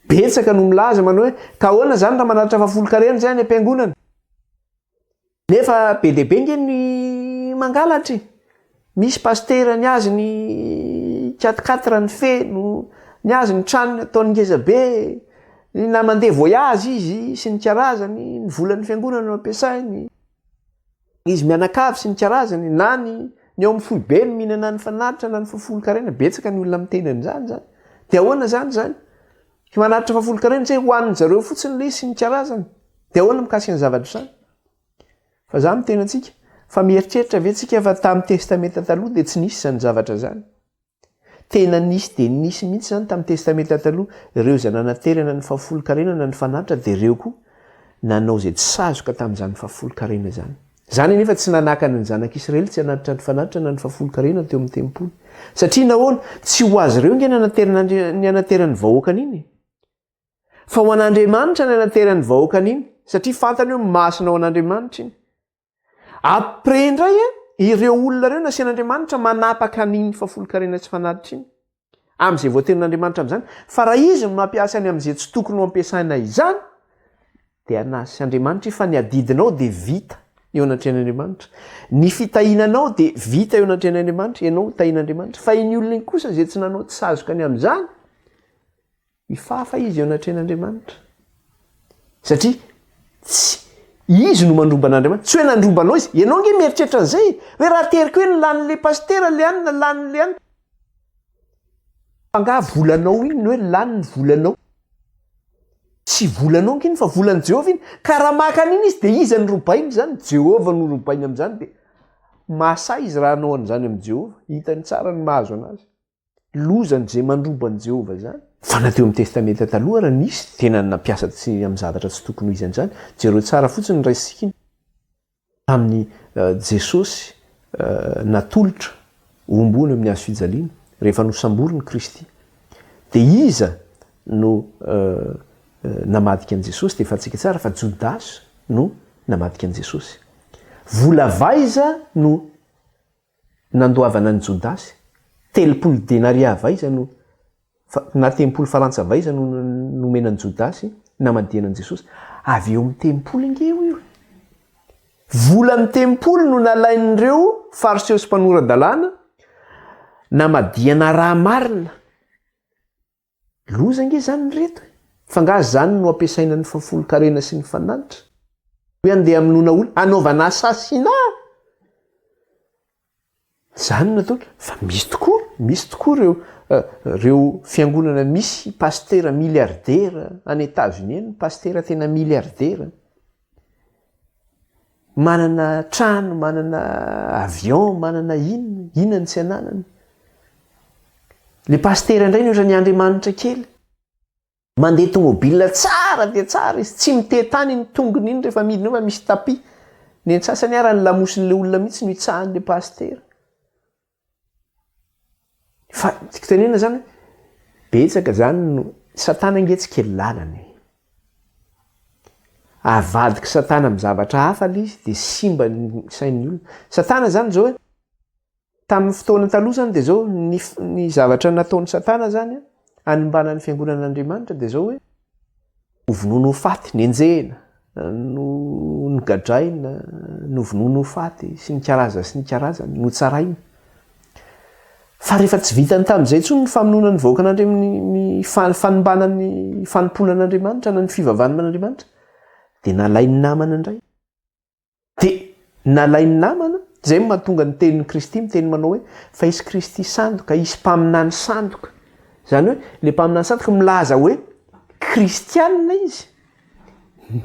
Betsaka no milaza manao hoe ka ahoana izany raha manatitra fahafolonkarena izay any am-piangonana? Nefa be dia be nge ny mangalatra e! Misy pasitera ny azy ny quatre quatre ny feno, ny azy ny tranony ataony ngeza be, na mandeha voyage izy sy ny karazany, ny volan'ny fiangonana no ampiasainy, izy mianakavy sy ny karazany, na ny ny ao amin'ny foibe no mihinana ny fanatitra na ny fahafolonkarena, betsaka ny olona miteny an'izany zany. Dia ahoana zany zany? Manatitra fahafolonkarena tsy hoe hohanin zareo fotsiny le izy sy ny karazany. Dia ahoana mikasika ny zavatra izany? Fa za miteny antsika, fa mieritreritra ve tsika fa tamin'ny testamenta taloha dia tsy nisy izany zavatra izany? Tena nisy dia nisy mihitsy izany tamin'ny testamenta taloha, ireo izay nanaterana ny fahafolonkarena na ny fanatitra dia ireo koa nanao izay tsy sazoka tamin'izany fahafolonkarena izany. Izany anefa tsy nanakana ny zanak'Israely tsy hanatitra ny fanatitra na ny fahafolonkarena teo amin'ny tempoly. Satria nahoana? Tsy ho azy ireo ange ny hanaterana ny hanateran'ny vahoakany iny e. Fa ho an'Andriamanitra ny hanateran'ny vahoakany iny, satria fantany hoe masina ho an'Andriamanitra iny. Après indray, ireo olona ireo nasian'Andriamanitra manapaka an'iny fahafolonkarena sy fanatitra iny. Amin'izay voatenin'Andriamanitra amin'izany. Fa raha izy no mampiasa ny amin'izay tsy tokony ho ampiasaina izany, dia an'azy sy Andriamanitra io, fa ny adidinao dia vita eo anatrehan'Andriamanitra. Ny fitahiana anao dia vita eo anatrehan'Andriamanitra, ianao tahian'Andriamanitra. Fa iny olona iny kosa izay tsy nanao tsy sazoka ny amin'izany, Hifafa izy eo anatrehan'Andriamanitra. Satria tsy izy no mandromba an'Andriamanitra. Tsy hoe nandromba anao izy. Ianao ange mieritreritra an'izay e. Hoe raha ateriko hoe ny lanin'ilay pasitera le anona, lanin'ilay anona. Fa angaha volanao iny ny hoe lany ny volanao? Tsy volanao ange iny fa volan'i Jehovah iny. Ka raha maka an'iny izy dia iza no robainy izany? Jehovah no robainy amin'izany dia mahasahy izy raha hanao an'izany amin'i Jehovah. Hitany tsara ny mahazo an'azy. Lozan' izay mandroba an'i Jehovah izany. Fa na teo amin'ny Testamenta Taloha ara nisy tena nampiasa tsy amin'ny zavatra tsy tokony ho izy an'izany. Jereo tsara fotsiny ny raisintsika iny tamin'i Jesosy natolotra hohomboana eo amin'ny hazo fijaliana, rehefa nosamboriny Kristy. Dia iza no namadika an'i Jesosy? Dia fantatsika tsara fa Jodasy no namadika an'i Jesosy. Vola avy aiza no Nandoavana an'i Jodasy, 30 denaria avy aiza no, na tempoly farantsa avy aiza no nomena an'i Jodasy namadihana an'i Jesosy? Avy eo amin'ny tempoly ange io e! Volan'ny tempoly no nalain'ireo Fariseo sy mpanora-dalàna namadihana raha marina. Loza ange izany ry reto e! Fa angaha izany no ampiasaina ny fahafolonkarena sy ny fanatitra? Hoe andeha hamonoana olona, hanaovana assassinat? Izany no ataony. Fa misy tokoa, misy tokoa ireo ireo fiangonana misy pasitera milliardaire any Etats-Unis any, pasitera tena milliardaire. Manana trano, manana avion, manana inona, inona no tsy ananany. Le pasitera indray ny ohatran'ny Andriamanitra kely. Mandeha tomobile tsara dia tsara izy, tsy mitety-tany iny tongony iny rehefa midina eo fa misy tapis. Ny antsasany ara ny lamosin'le olona mihitsy no itsahan'le pasitera. Fa tiako tenenina zany hoe betsaka zany no, satana ange tsy kely lalana e. Avadik'i satana amin'ny zavatra hafa le izy de simba ny sain'ny olona. Satana zany zao hoe, tamin'ny fotoana taloha zany de zao ny ny zavatra nataon'i satana zany an, hanimbana ny fiangonan'Andriamanitra de zao hoe, Novonoina ho faty, nenjehina, nogadraina, novonoina ho faty, sy ny karazany sy ny karazany, notsaraina. Fa rehefa tsy vitany tamin'izay intsony ny famonoana ny vahoakan'Andriamanitra, ny fanimbana ny fanompoana an'Andriamanitra na ny fivavahana amin'Andriamanitra, dia nalain'ny namana indray. Dia nalain'ny namana, izay no mahatonga ny tenin'i Kristy miteny manao hoe, fa hisy Kristy sandoka, hisy mpaminany sandoka. Izany hoe ilay mpaminany sandoka milaza hoe kristianina izy,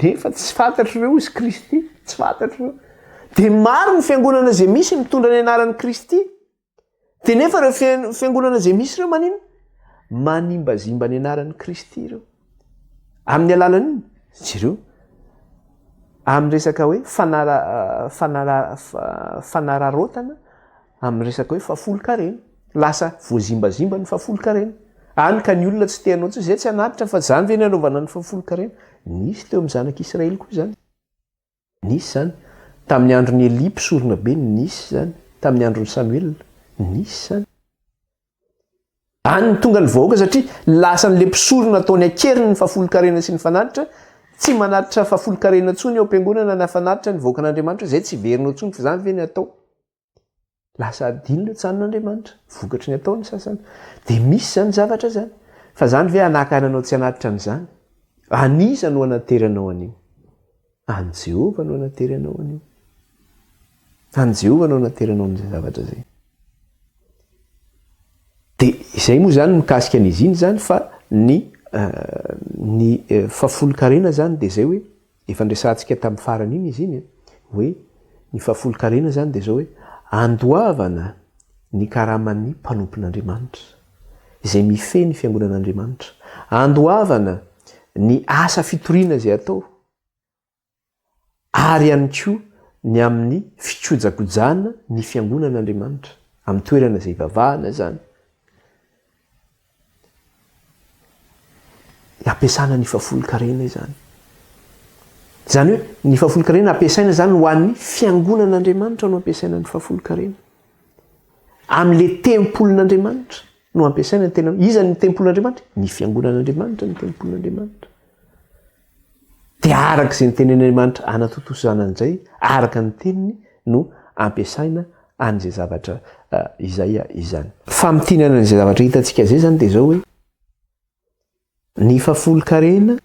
nefa tsy fantatr'ireo izy Kristy, tsy fantatr'ireo. Dia maro ny fiangonana izay misy mitondra ny anaran'i Kristy, dia nefa ireo fiangonana izay misy ireo maninona? Manimbazimba ny anaran'i Kristy ireo. Amin'ny alalan'inona? Jereo. Amin'ny resaka hoe fanara, fanara, fanararaotana amin'ny resaka hoe fahafolonkarena. Lasa voazimbazimba ny fahafolonkarena. Any ka ny olona tsy te hanao intsony, izay tsy hanatitra fa izany ve ny hanaovana ny fahafolonkarena? Nisy teo amin'ny zanak'Israely koa izany. Nisy izany. Tamin'ny andron'i Elia mpisorona be, nisy izany. Tamin'ny andron'i Samoela, nisy izany. Any ny tonga ny vahoaka satria lasan'ilay mpisorona ataony an-keriny ny fahafolonkarena sy ny fanatitra, tsy manatitra fahafolonkarena intsony ao am-piangonana na fanatitra ny vahoakan'Andriamanitra, izay tsy hiverina ao intsony fa izany ve ny atao? Lasa adino ilay tranon'Andriamanitra, vokatry ny ataon'ny sasany. Dia misy izany zavatra izany. Fa izany ve hanakana anao tsy hanatitra an'izany? An'iza no hanateranao an'io? An'i Jehovah no anateranao an'io. An'i Jehovah no anateranao an'izay zavatra izay. Dia izay moa izany mikasika an'izy iny izany fa ny ny fahafolonkarena izany dia izay hoe efa niresahantsika tamin'ny farany iny izy iny hoe ny fahafolonkarena izany dia izao hoe andoavana ny karaman'ny mpanompon'Andriamanitra izay mifehy ny fiangonan'Andriamanitra. Andoavana ny asa fitoriana izay atao ary ihany koa ny amin'ny fikojakojana ny fiangonan'Andriamanitra, amin'ny toerana izay ivavahana izany. Ampiasana ny fahafolonkarena izany. Izany hoe ny fahafolonkarena ampiasaina izany ho an'ny fiangonan'Andriamanitra no ampiasaina ny fahafolonkarena. Amin'ilay tempolin'Andriamanitra no ampiasaina ny tena. Iza ny tempolin'Andriamanitra? Ny fiangonan'Andriamanitra ny tempolin'Andriamanitra. Dia araka izay nitenenin'Andriamanitra hanatontosana an'izay, araka ny teniny no ampiasaina an'izay zavatra izay izany. Famintinana an'izay zavatra hitantsika izay izany dia izao hoe, ny fahafolonkarena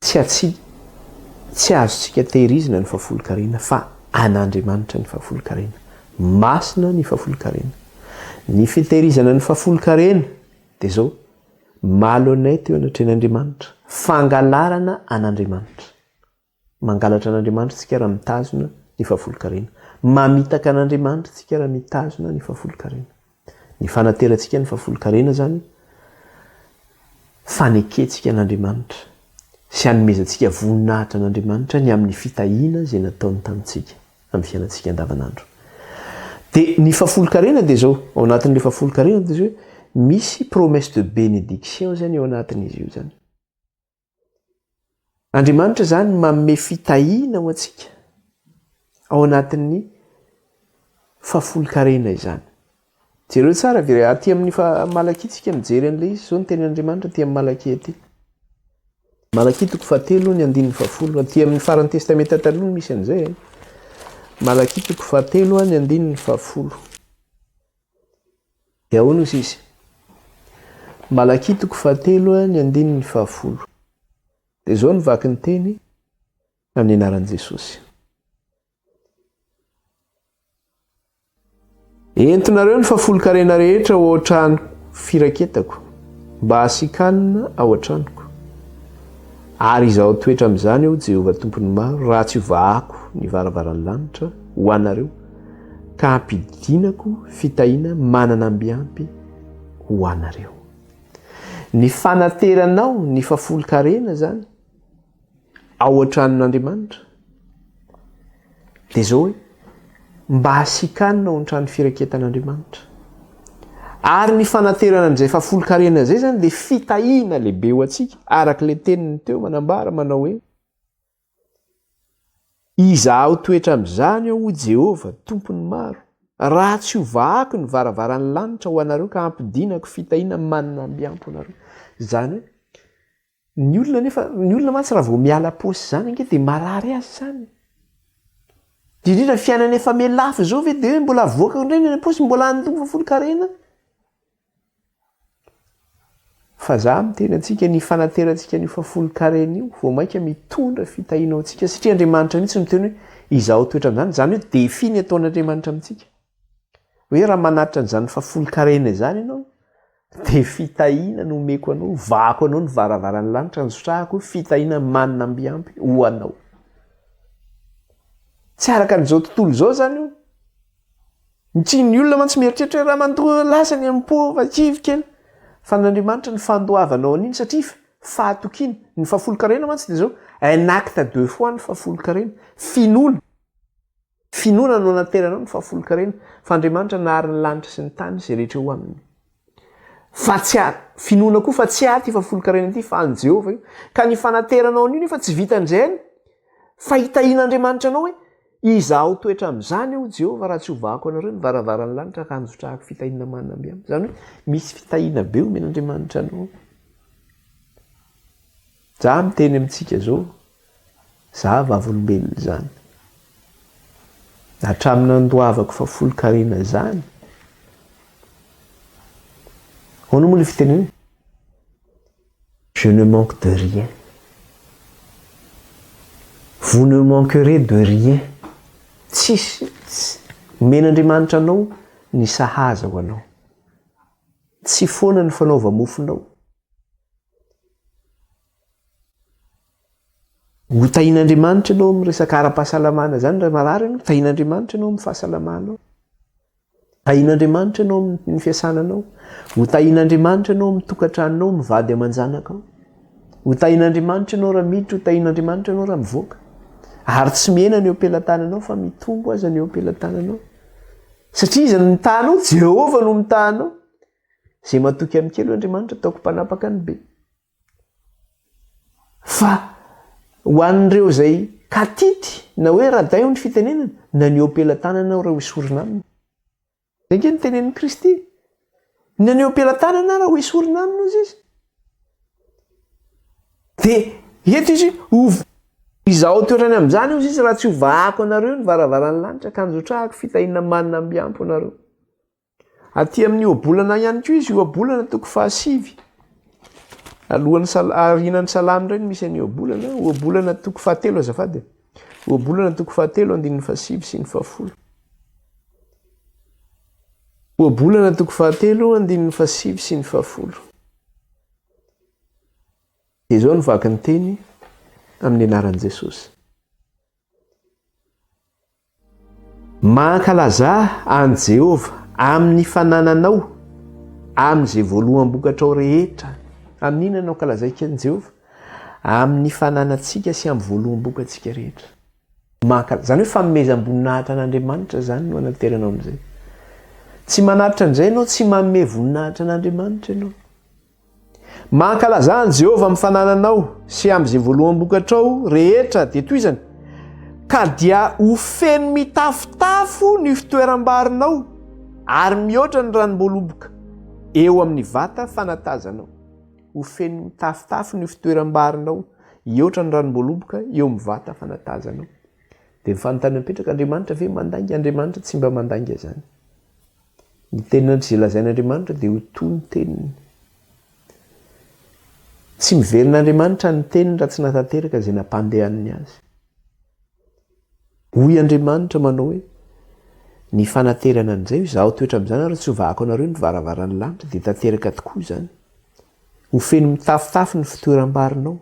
tsy atsika, tsy azontsika tehirizina ny fahafolonkarena fa an'Andriamanitra ny fahafolonkarena. Masina ny fahafolonkarena. Ny fitehirizana ny fahafolonkarena dia izao, Malhonnête eo anatrehan'Andriamanitra. Fangalarana an'Andriamanitra. Mangalatra an'Andriamanitra isika raha mitazona ny fahafolonkarena. Mamitaka an'Andriamanitra isika raha mitazona ny fahafolonkarena. Ny fanaterantsika ny fahafolonkarena izany, fanekentsika an'Andriamanitra sy hanomezantsika voninahitra an'Andriamanitra ny amin'ny fitahiana izay nataony tamintsika. amin'ny fiainantsika andavanandro. Dia ny fahafolonkarena dia izao, ao anatin'ilay fahafolonkarena dia izao hoe misy promesse de bénédiction izany ao anatin'izy io izany. Andriamanitra izany manome fitahiana ho antsika ao anatin'ny fahafolonkarena izany. Jereo tsara ve aty amin'ny Malakia tsika mijery an'ilay izy, izao ny tenin'Andriamanitra aty amin'ny Malakia aty. Malakia toko fahatelo ny andininy fahafolo, aty amin'ny faran'ny Testamenta Taloha no misy an'izay e. Malakia toko fahatelo ny andininy fahafolo. Dia ahoana ozy izy? Malakia toko fahatelo ny andininy fahafolo. Dia izao no vaky ny teny amin'ny anaran'i Jesosy. Entinareo ny fahafolonkarena rehetra ao an-trano firaketako, mba hasian-kanina ao an-tranoko. Ary izaho toetra amin'izany aho, Jehovah Tompon'ny maro, raha tsy hovahako ny varavaran'ny lanitra ho anareo, ka hampidinako fitahiana manana ambiampy ho anareo. Ny fanateranao ny fahafolonkarena izany, ao an-tranon'Andriamanitra, dia izao hoe, mba hasikanina ao an-trano firaketan'Andriamanitra. Ary ny fanaterana an'izay fahafolonkarena izay izany dia fitahiana lehibe ho antsika, araka ilay teniny teo manambara manao hoe, Izaho toetra amin'izany aho, hoy Jehovah, Tompon'ny maro, raha tsy hovahako ny varavaran'ny lanitra ho anareo ka hampidinako fitahiana manana ambiampy ho anareo. Izany hoe, Ny olona nefa, ny olona mantsy raha vao miala paosy izany ange dia marary azy izany. Indrindra indrindra fiainana efa miha-lafo izao ve dia hoe mbola avoakako indray ny any am-paosy, mbola handoa fahafolonkarena? Fa za miteny antsika ny fanaterantsika an'io fahafolonkarena io vao mainka mitondra fitahiana ho antsika satria Andriamanitra mihitsy no miteny hoe izaho toetra amin'izany, izany hoe défi ny ataon'Andriamanitra amintsika. Hoe raha manatitra an'izany fahafolonkarena izany ianao. Dia fitahiana no omeko anao, vahako anao ny varavaran'ny lanitra, anjotrahako fitahiana manina ambiampy ho anao. Tsy araka an'izao tontolo izao izany io. Ny tsy ny olona mantsy mieritreritra hoe raha mandoa lasa ny impôt fa kivy kely. Fa an'Andriamanitra ny fandoavanao an'iny satria fahatokiana. Ny fahafolonkarena mantsy dia izao, un acte de foi ny fahafolonkarena. Finoana. Finoana no anateranao ny fahafolonkarena fa Andriamanitra nahary ny lanitra sy ny tany izay rehetra eo aminy. Fa tsy a, finoana koa fa tsy ahy ity fahafolonkarena ity fa an'i Jehovah io. Ka ny fanateranao an'io nefa tsy vitan'izay ihany fa hitahian'Andriamanitra anao hoe izaho toetra amin'izany aho Jehovah raha tsy hovahako anareo ny varavaran'ny lanitra ka hanjotrahako fitahiana manamby aminy. Izany hoe misy fitahiana be omen'Andriamanitra anao. Za miteny amintsika zao, za vavolombelona izany. Hatramin'ny nandoavako fahafolonkarena izany, ahoana moa le fitenenana? Je ne manque de rien. Vous ne manquerez de rien. Tsisy, omen'Andriamanitra anao ny sahaza ho anao. Tsy foana ny fanaova-mofonao. Ho tahian'Andriamanitra ianao amin'ny resaka ara-pahasalamana izany raha marary ianao, tahian'Andriamanitra ianao amin'ny fahasalamanao. Tahian'Andriamanitra ianao amin'ny fiasananao. Ho tahian'Andriamanitra ianao amin'ny tokantranonao, amin'ny vady aman-janakao. Ho tahian'Andriamanitra ianao raha miditra, ho tahian'Andriamanitra ianao raha mivoaka. Ary tsy mihena ny eo am-pelatananao fa mitombo aza ny eo am-pelatananao. Satria iza no mitaha anao? Jehovah no mitaha anao. Izay matoky amin'ny kely hoy Andriamanitra ataoko mpanapaka ny be. Fa ho an'ireo izay katity na hoe radin hoy ny fitenenana, na ny eo am-pelatanana aho raha hoesorina aminy. Izay ange no tenenin'i Kristy. Na ny eo am-pelatanana aho raha hoesorina aminy hozy izy. Dia eto izy ho izaho toerany amin'izany hozy izy raha tsy hovahako anareo ny varavaran'ny lanitra ka hanjotrahako fitahiana manina ambiampo anareo. Aty amin'ny ohabolana ihany koa izy, ohabolana toko fahasivy. Alohan'ny sal- aorianan'ny salamo indray no misy an'ny ohabolana, ohabolana toko fahatelo azafady e. Ohabolana toko fahatelo andininy fahasivy sy ny fahafolo. Ohabolana toko fahatelo andininy fahasivy sy ny fahafolo. Dia izao no vaky ny teny amin'ny anaran'i Jesosy. Mankalazà an'i Jehovah amin'ny fanananao, amin'izay voaloham-bokatrao rehetra. Amin'ny inona no ankalazaintsika an'i Jehovah? Amin'ny fananantsika sy amin'ny voaloham-bokatsika rehetra. Mankalaza, izany hoe fanomezam-boninahitra an'Andriamanitra izany no anateranao amin'izay. Tsy manatitra an'izay ianao, tsy manome voninahitra an'Andriamanitra ianao. Mankalazà an'i Jehovah amin'ny fanananao sy amin'izay voaloham-bokatrao rehetra, dia tohizany, ka dia ho feno mitafotafo ny fitoeram-barinao, ary mihoatra ny ranom-boaloboka eo amin'ny vata fanatazanao. Ho feno mitafotafo ny fitoeram-barinao, hihoatra ny ranom-boaloboka eo amin'ny vata fanatazanao. Dia ny fanontaniana mipetraka, Andriamanitra ve mandainga? Andriamanitra tsy mba mandainga izany. Ny tenin'Andri izay lazain'Andriamanitra dia ho to ny teniny. Tsy miverina Andriamanitra ny teniny raha tsy nahatanteraka izay nampandehaniny azy. Hoy Andriamanitra manao hoe, ny fanaterana an'izay, izaho toetra amin'izany ary tsy hovahako anareo ny varavaran'ny lanitra, dia tanteraka tokoa izany. Ho feno mitafotafo ny fitoeram-barinao,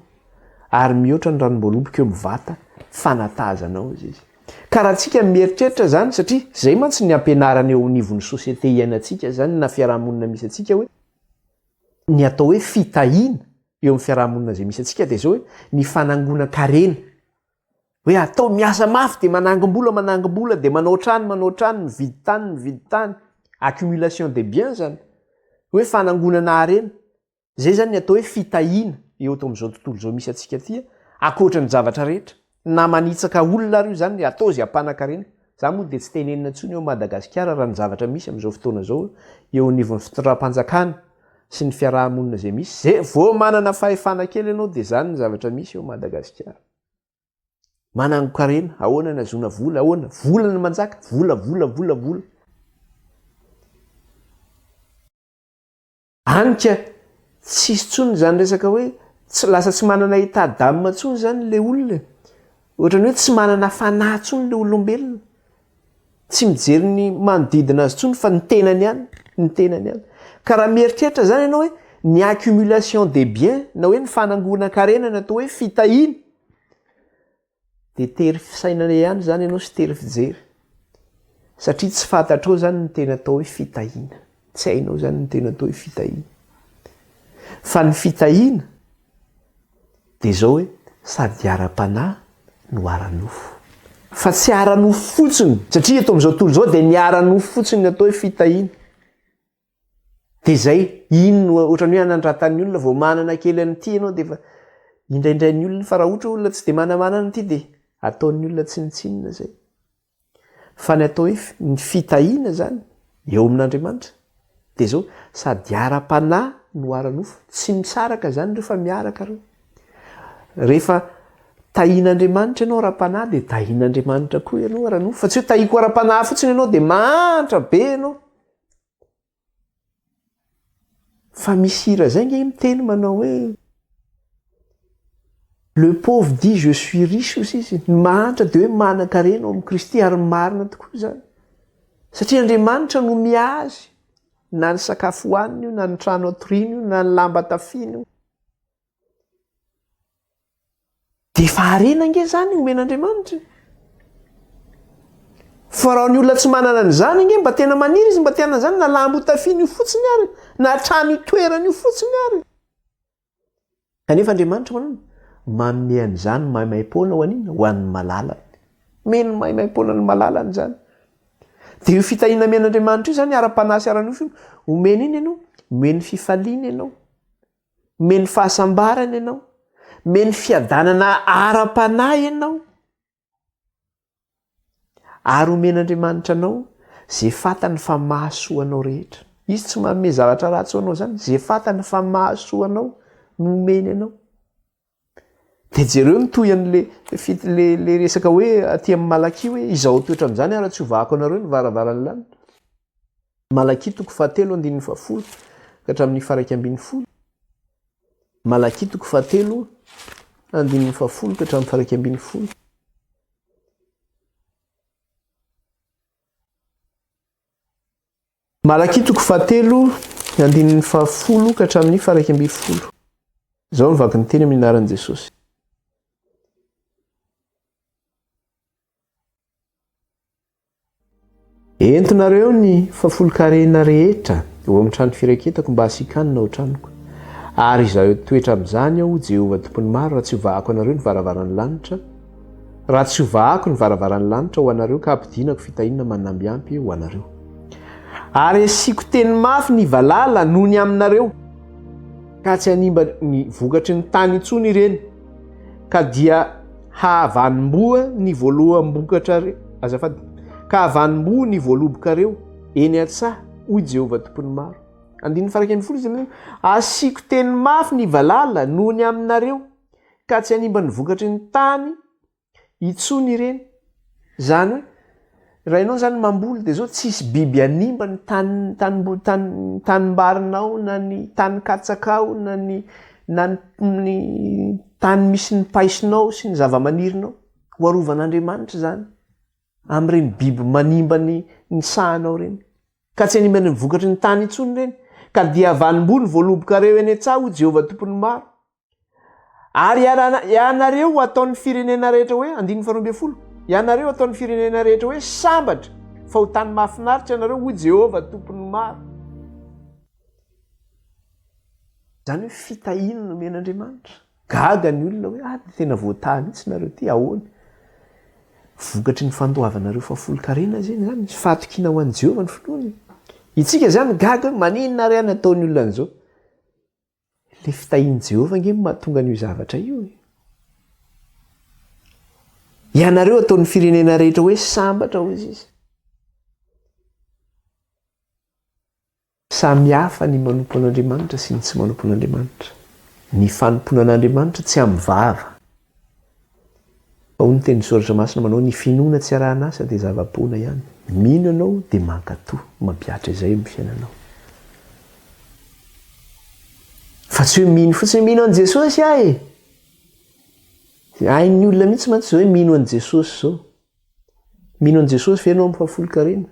ary mihoatra ny ranom-boaloboka eo amin'ny vata fanatazanao, hoy izy. Ka raha tsika mieritreritra izany, satria izay mantsy ny ampianarana eo anivon'ny société iainantsika izany na fiarahamonina misy antsika hoe, ny atao hoe fitahiana eo amin'ny fiarahamonina izay misy antsika dia izao hoe, ny fanangonan-karena. Hoe atao miasa mafy dia manangom-bola, manangom-bola dia manao trano, manao trano, mividy tany, mividy tany. Accumulation des biens izany. Hoe fanangonana harena. Izay izany ny atao hoe fitahiana eo eto amin'izao tontolo izao misy antsika aty, ankoatra ny zavatra rehetra. Na manitsaka olona ary io izany, atao izay hampanan-karena. Za moa dia tsy tenenina intsony eo Madagasikara raha ny zavatra misy amin'izao fotoana izao eo anivon'ny fitondram-panjakana sy ny fiaraha-monina izay misy. Zay vao manana fahefana kely ianao dia izany ny zavatra misy eo Madagasikara. Manangon-karena, ahoana ny ahazoana vola, ahoana? Vola no manjaka, vola, vola, vola, vola. Any ka tsisy intsony izany resaka hoe tsy lasa tsy manana état d'âme intsony izany ilay olona e. Ohatran'ny hoe tsy manana fanahy intsony ilay olombelona. Tsy mijery ny manodidina azy intsony fa ny tenany ihany, ny tenany ihany. Ka raha mieritreritra izany ianao hoe ny accumulation des biens na hoe ny fanangonan-karena no atao hoe fitahiana, dia tery fisainana ihany izany ianao sy tery fijery. Satria tsy fantatrao izany ny tena atao hoe fitahiana. Tsy hainao izany ny tena atao hoe fitahiana. Fa ny fitahiana dia izao hoe sady ara-panahy no ara-nofo. Fa tsy ara-nofo fotsiny, satria eto amin'izao tontolo izao dia ny ara-nofo fotsiny no atao hoe fitahiana. Dia izay, iny no ohatran'ny hoe anandratan'ny olona, vao manana kely an'ity ianao dia efa indraindrain'ny olona, fa raha ohatra olona tsy dia manamanana an'ity dia ataon'ny olona tsinontsinona izay. Fa ny atao hoe ny fitahiana izany eo amin'Andriamanitra dia izao, sady ara-panahy no ara-nofo, tsy misaraka izany ireo fa miaraka ireo. Rehefa tahian'Andriamanitra ianao ara-panahy dia tahian'Andriamanitra koa ianao ara-nofo, fa tsy hoe tahiko ara-panahy fotsiny ianao dia mahantra be ianao. Fa misy hira zay nge miteny manao hoe Le pauvre dit je suis riche hozy izy, ny mahantra dia hoe manan-karena ao amin'i Kristy ary marina tokoa izany. Satria Andriamanitra no miahy azy, na ny sakafo hohaniny io, na ny trano atoriany io, na ny lamba tafiany io. Dia efa harena ange izany omen'Andriamanitra e. Fa raha ny olona tsy manana an'izany ange mba tena maniry izy mba te hanana an'izany na lambo hotafiany io fotsiny ary, na trano itoerany io fotsiny ary. Kanefa Andriamanitra manao manome an'izany maimaim-poana ho an'inona? Ho an'ny malalany. Omeny maimaim-poana ny malalany izany. Dia io fitahiana omen'Andriamanitra io izany ara-panahy sy ara-nofo io, omeny iny ianao, omeny fifaliana ianao. Omeny fahasambarana ianao. Omeny fiadanana ara-panahy ianao. Ary omen'Andriamanitra anao izay fantany fa mahasoa anao rehetra. Izy tsy manome zavatra ratsy ho anao izany. Izay fantany fa mahasoa anao no omeny anao. Dia jereo ny toy an'le le le resaka hoe aty amin'ny Malakia hoe izao toetra amin'izany ary tsy hovahako anareo ny varavaran'ny lanitra. Malakia toko fahatelo andininy fahafolo ka hatramin'ny faha-iraika ambin'ny folo. Malakia toko fahatelo andininy fahafolo ka hatramin'ny faha-iraika ambin'ny folo. Malakia toko fahatelo andininy fahafolo ka hatramin'ny faha-iraika ambin'ny folo. Izao no vaky ny teny amin'ny anaran'i Jesosy. Entinareo ny fahafolonkarena rehetra eo amin'ny trano firaketako mba hasian-kanina ao an-tranoko. Ary izaho hitoetra amin'izany aho, hoy Jehovah Tompon'ny maro, raha tsy hovahako anareo ny varavaran'ny lanitra, raha tsy hovahako ny varavaran'ny lanitra ho anareo ka hampidinako fitahiana manambiampy ho anareo. Ary hasiako teny mafy ny valala noho ny aminareo, ka tsy hanimba ny vokatry ny tany intsony ireny. ka dia hahavanim-boa ny voaloham-bokatrareo, azafady, ka hahavanim-boa ny voalobokareo eny an-tsaha, hoy Jehovah Tompon'ny maro. Andininy faha 11 izy amin'izay, Asiako teny mafy ny valala noho ny aminareo, ka tsy hanimba ny vokatry ny tany intsony ireny. Izany hoe, raha ianao izany mamboly dia izao tsisy biby hanimba ny tany tanimbo tany tanimbarinao na ny tanin-katsakao na ny na ny ny tany misy ny paisonao sy ny zavamanirinao. Ho arovan'Andriamanitra izany amin'ireny biby manimba ny ny sahanao ireny. Ka tsy hanimba ny vokatry ny tany intsony ireny. Ka dia vanim-boa ny voalobokareo eny an-tsaha, hoy Jehovah Tompon'ny maro. Ary ianareo ho ataon'ny firenena rehetra hoe, andininy faharoa ambin'ny folo, ianareo ataon'ny firenena rehetra hoe sambatra, fa ho tany mahafinaritra ianareo, hoy Jehovah Tompon'ny maro. Izany hoe fitahiana nomen'Andriamanitra. Gaga ny olona hoe, ah, tena voatahy mihitsy nareo ity, ahoana? Vokatry ny fandoavanareo fahafolonkarena izany, izany, fahatokiana ho an'i Jehovah ny finoana. Itsika izany gaga hoe maninona ary any ataon'ny olona an'izao? Ilay fitahian'i Jehovah ange no mahatonga an'io zavatra io e. Ianareo ataon'ny firenena rehetra hoe sambatra hoy izy. Samy hafa ny manompo an'Andriamanitra sy ny tsy manompo an'Andriamanitra. Ny fanompoana an'Andriamanitra tsy amin'ny vava. Fa hoy ny tenin'ny Soratra Masina manao ny finoana tsy arahana asa dia zava-poana ihany. Mino ianao dia mankatò, mampihatra izay amin'ny fiainanao. Fa tsy hoe mino fotsiny, mino an'i Jesosy aho e! Hain'ny olona mihitsy mantsy izao hoe mino an'i Jesosy izao. Mino an'i Jesosy ve ianao amin'ny fahafolonkarena?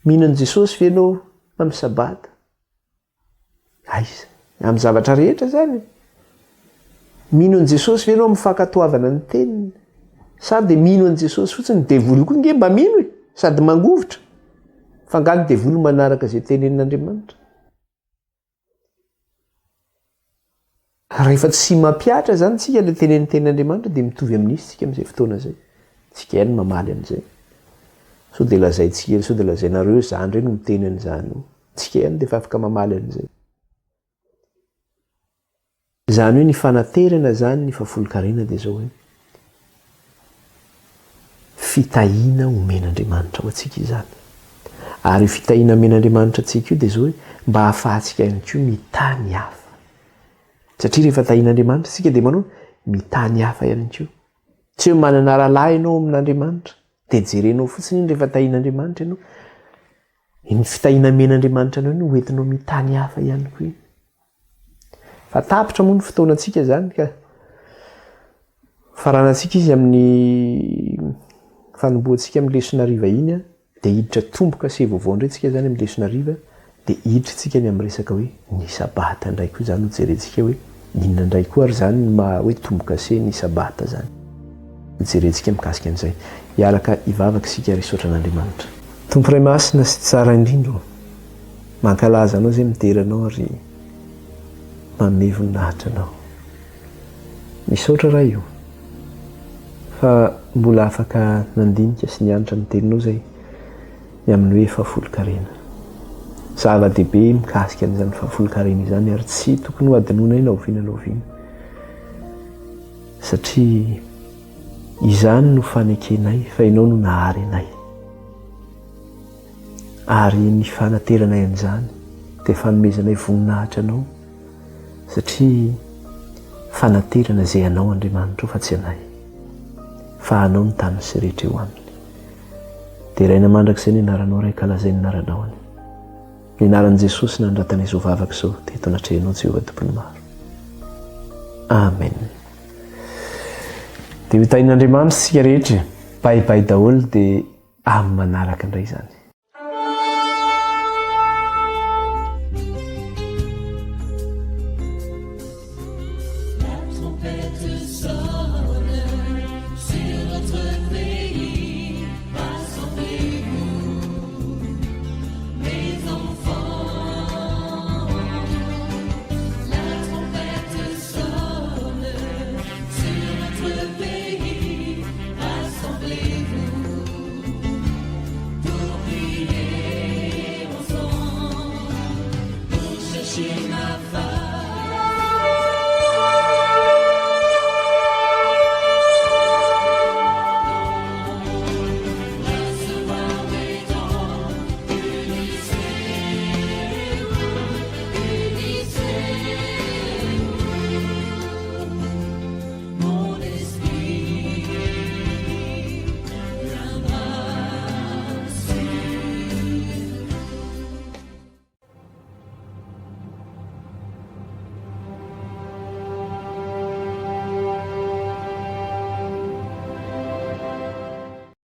Mino an'i Jesosy ve ianao? Amin'ny sabata? Aiza? Amin'ny zavatra rehetra izany e! Mino an'i Jesosy ve ianao amin'ny fankatoavana ny teniny? Sa dia mino an'i Jesosy fotsiny? Ny devoly koa nge mba mino e! Sady mangovitra. Fa angaha ny devoly manaraka izay tenenin'Andriamanitra? Rehefa tsy mampihatra izany tsika ilay tenenin'ny tenin'Andriamanitra dia mitovy amin'izy tsika amin'izay fotoana izay. Tsika ihany no mamaly an'izay. Sao dia lazaintsika, sao dia lazainareo hoe za indray no miteny an'izany io. Tsika ihany dia efa afaka mamaly an'izay. Izany hoe ny fanaterana izany ny fahafolonkarena dia izao hoe fitahiana omen'Andriamanitra ho antsika izany. Ary io fitahiana omen'Andriamanitra antsika io dia izao hoe mba hahafahantsika ihany koa mitahy ny hafa. Satria rehefa tahian'Andriamanitra isika dia manao mitahy ny hafa ihany koa. Tsy hoe manana rahalahy ianao amin'Andriamanitra dia jerenao fotsiny iny rehefa tahian'Andriamanitra ianao. Iny fitahiana omen'Andriamanitra anao iny hoentinao mitahy ny hafa ihany koa iny. Fa tapitra moa ny fotoanantsika izany ka. Faranantsika izy amin'ny fanombohantsika amin'ny lesona hariva iny dia hiditra tombo-kase vaovao indray tsika izany amin'ny lesona hariva dia hiditra tsika ny amin'ny resaka hoe ny sabata indray koa izany ho jerentsika hoe inona indray koa ary izany ny maha hoe tombo-kase ny sabata izany. Ho jerentsika mikasika an'izay. Hiaraka hivavaka isika ary hisaotra an'Andriamanitra. Tompo Ray Masina sy Tsara indrindra ô, mankalaza Anao izay midera Anao ary manome voninahitra Anao. Misaotra Ray o, fa mbola afaka nandinika sy nianatra ny teninao izay ny amin'ny hoe fahafolonkarena. Zava-dehibe mikasika an'izany fahafolonkarena izany ary tsy tokony ho adinoinay na oviana na oviana. Satria izany no fanekenay fa Ianao no nahary anay. Ary ny fanateranay an'izany dia fanomezanay voninahitra Anao satria fanaterana izay Anao Andriamanitra o fa tsy anay. Fa Anao ny tany sy rehetra eo aminy. Deraina mandrakizay ny anaranao Ray ka lazain'ny anaranao anie. Ny anaran'i Jesosy nanoratana izao vavaka izao teto anatrehanao Jehovah Tompon'ny maro. Amen. Dia ho tahin'Andriamanitra isika rehetra. Bye bye daholo dia amin'ny manaraka indray izany. La trompette.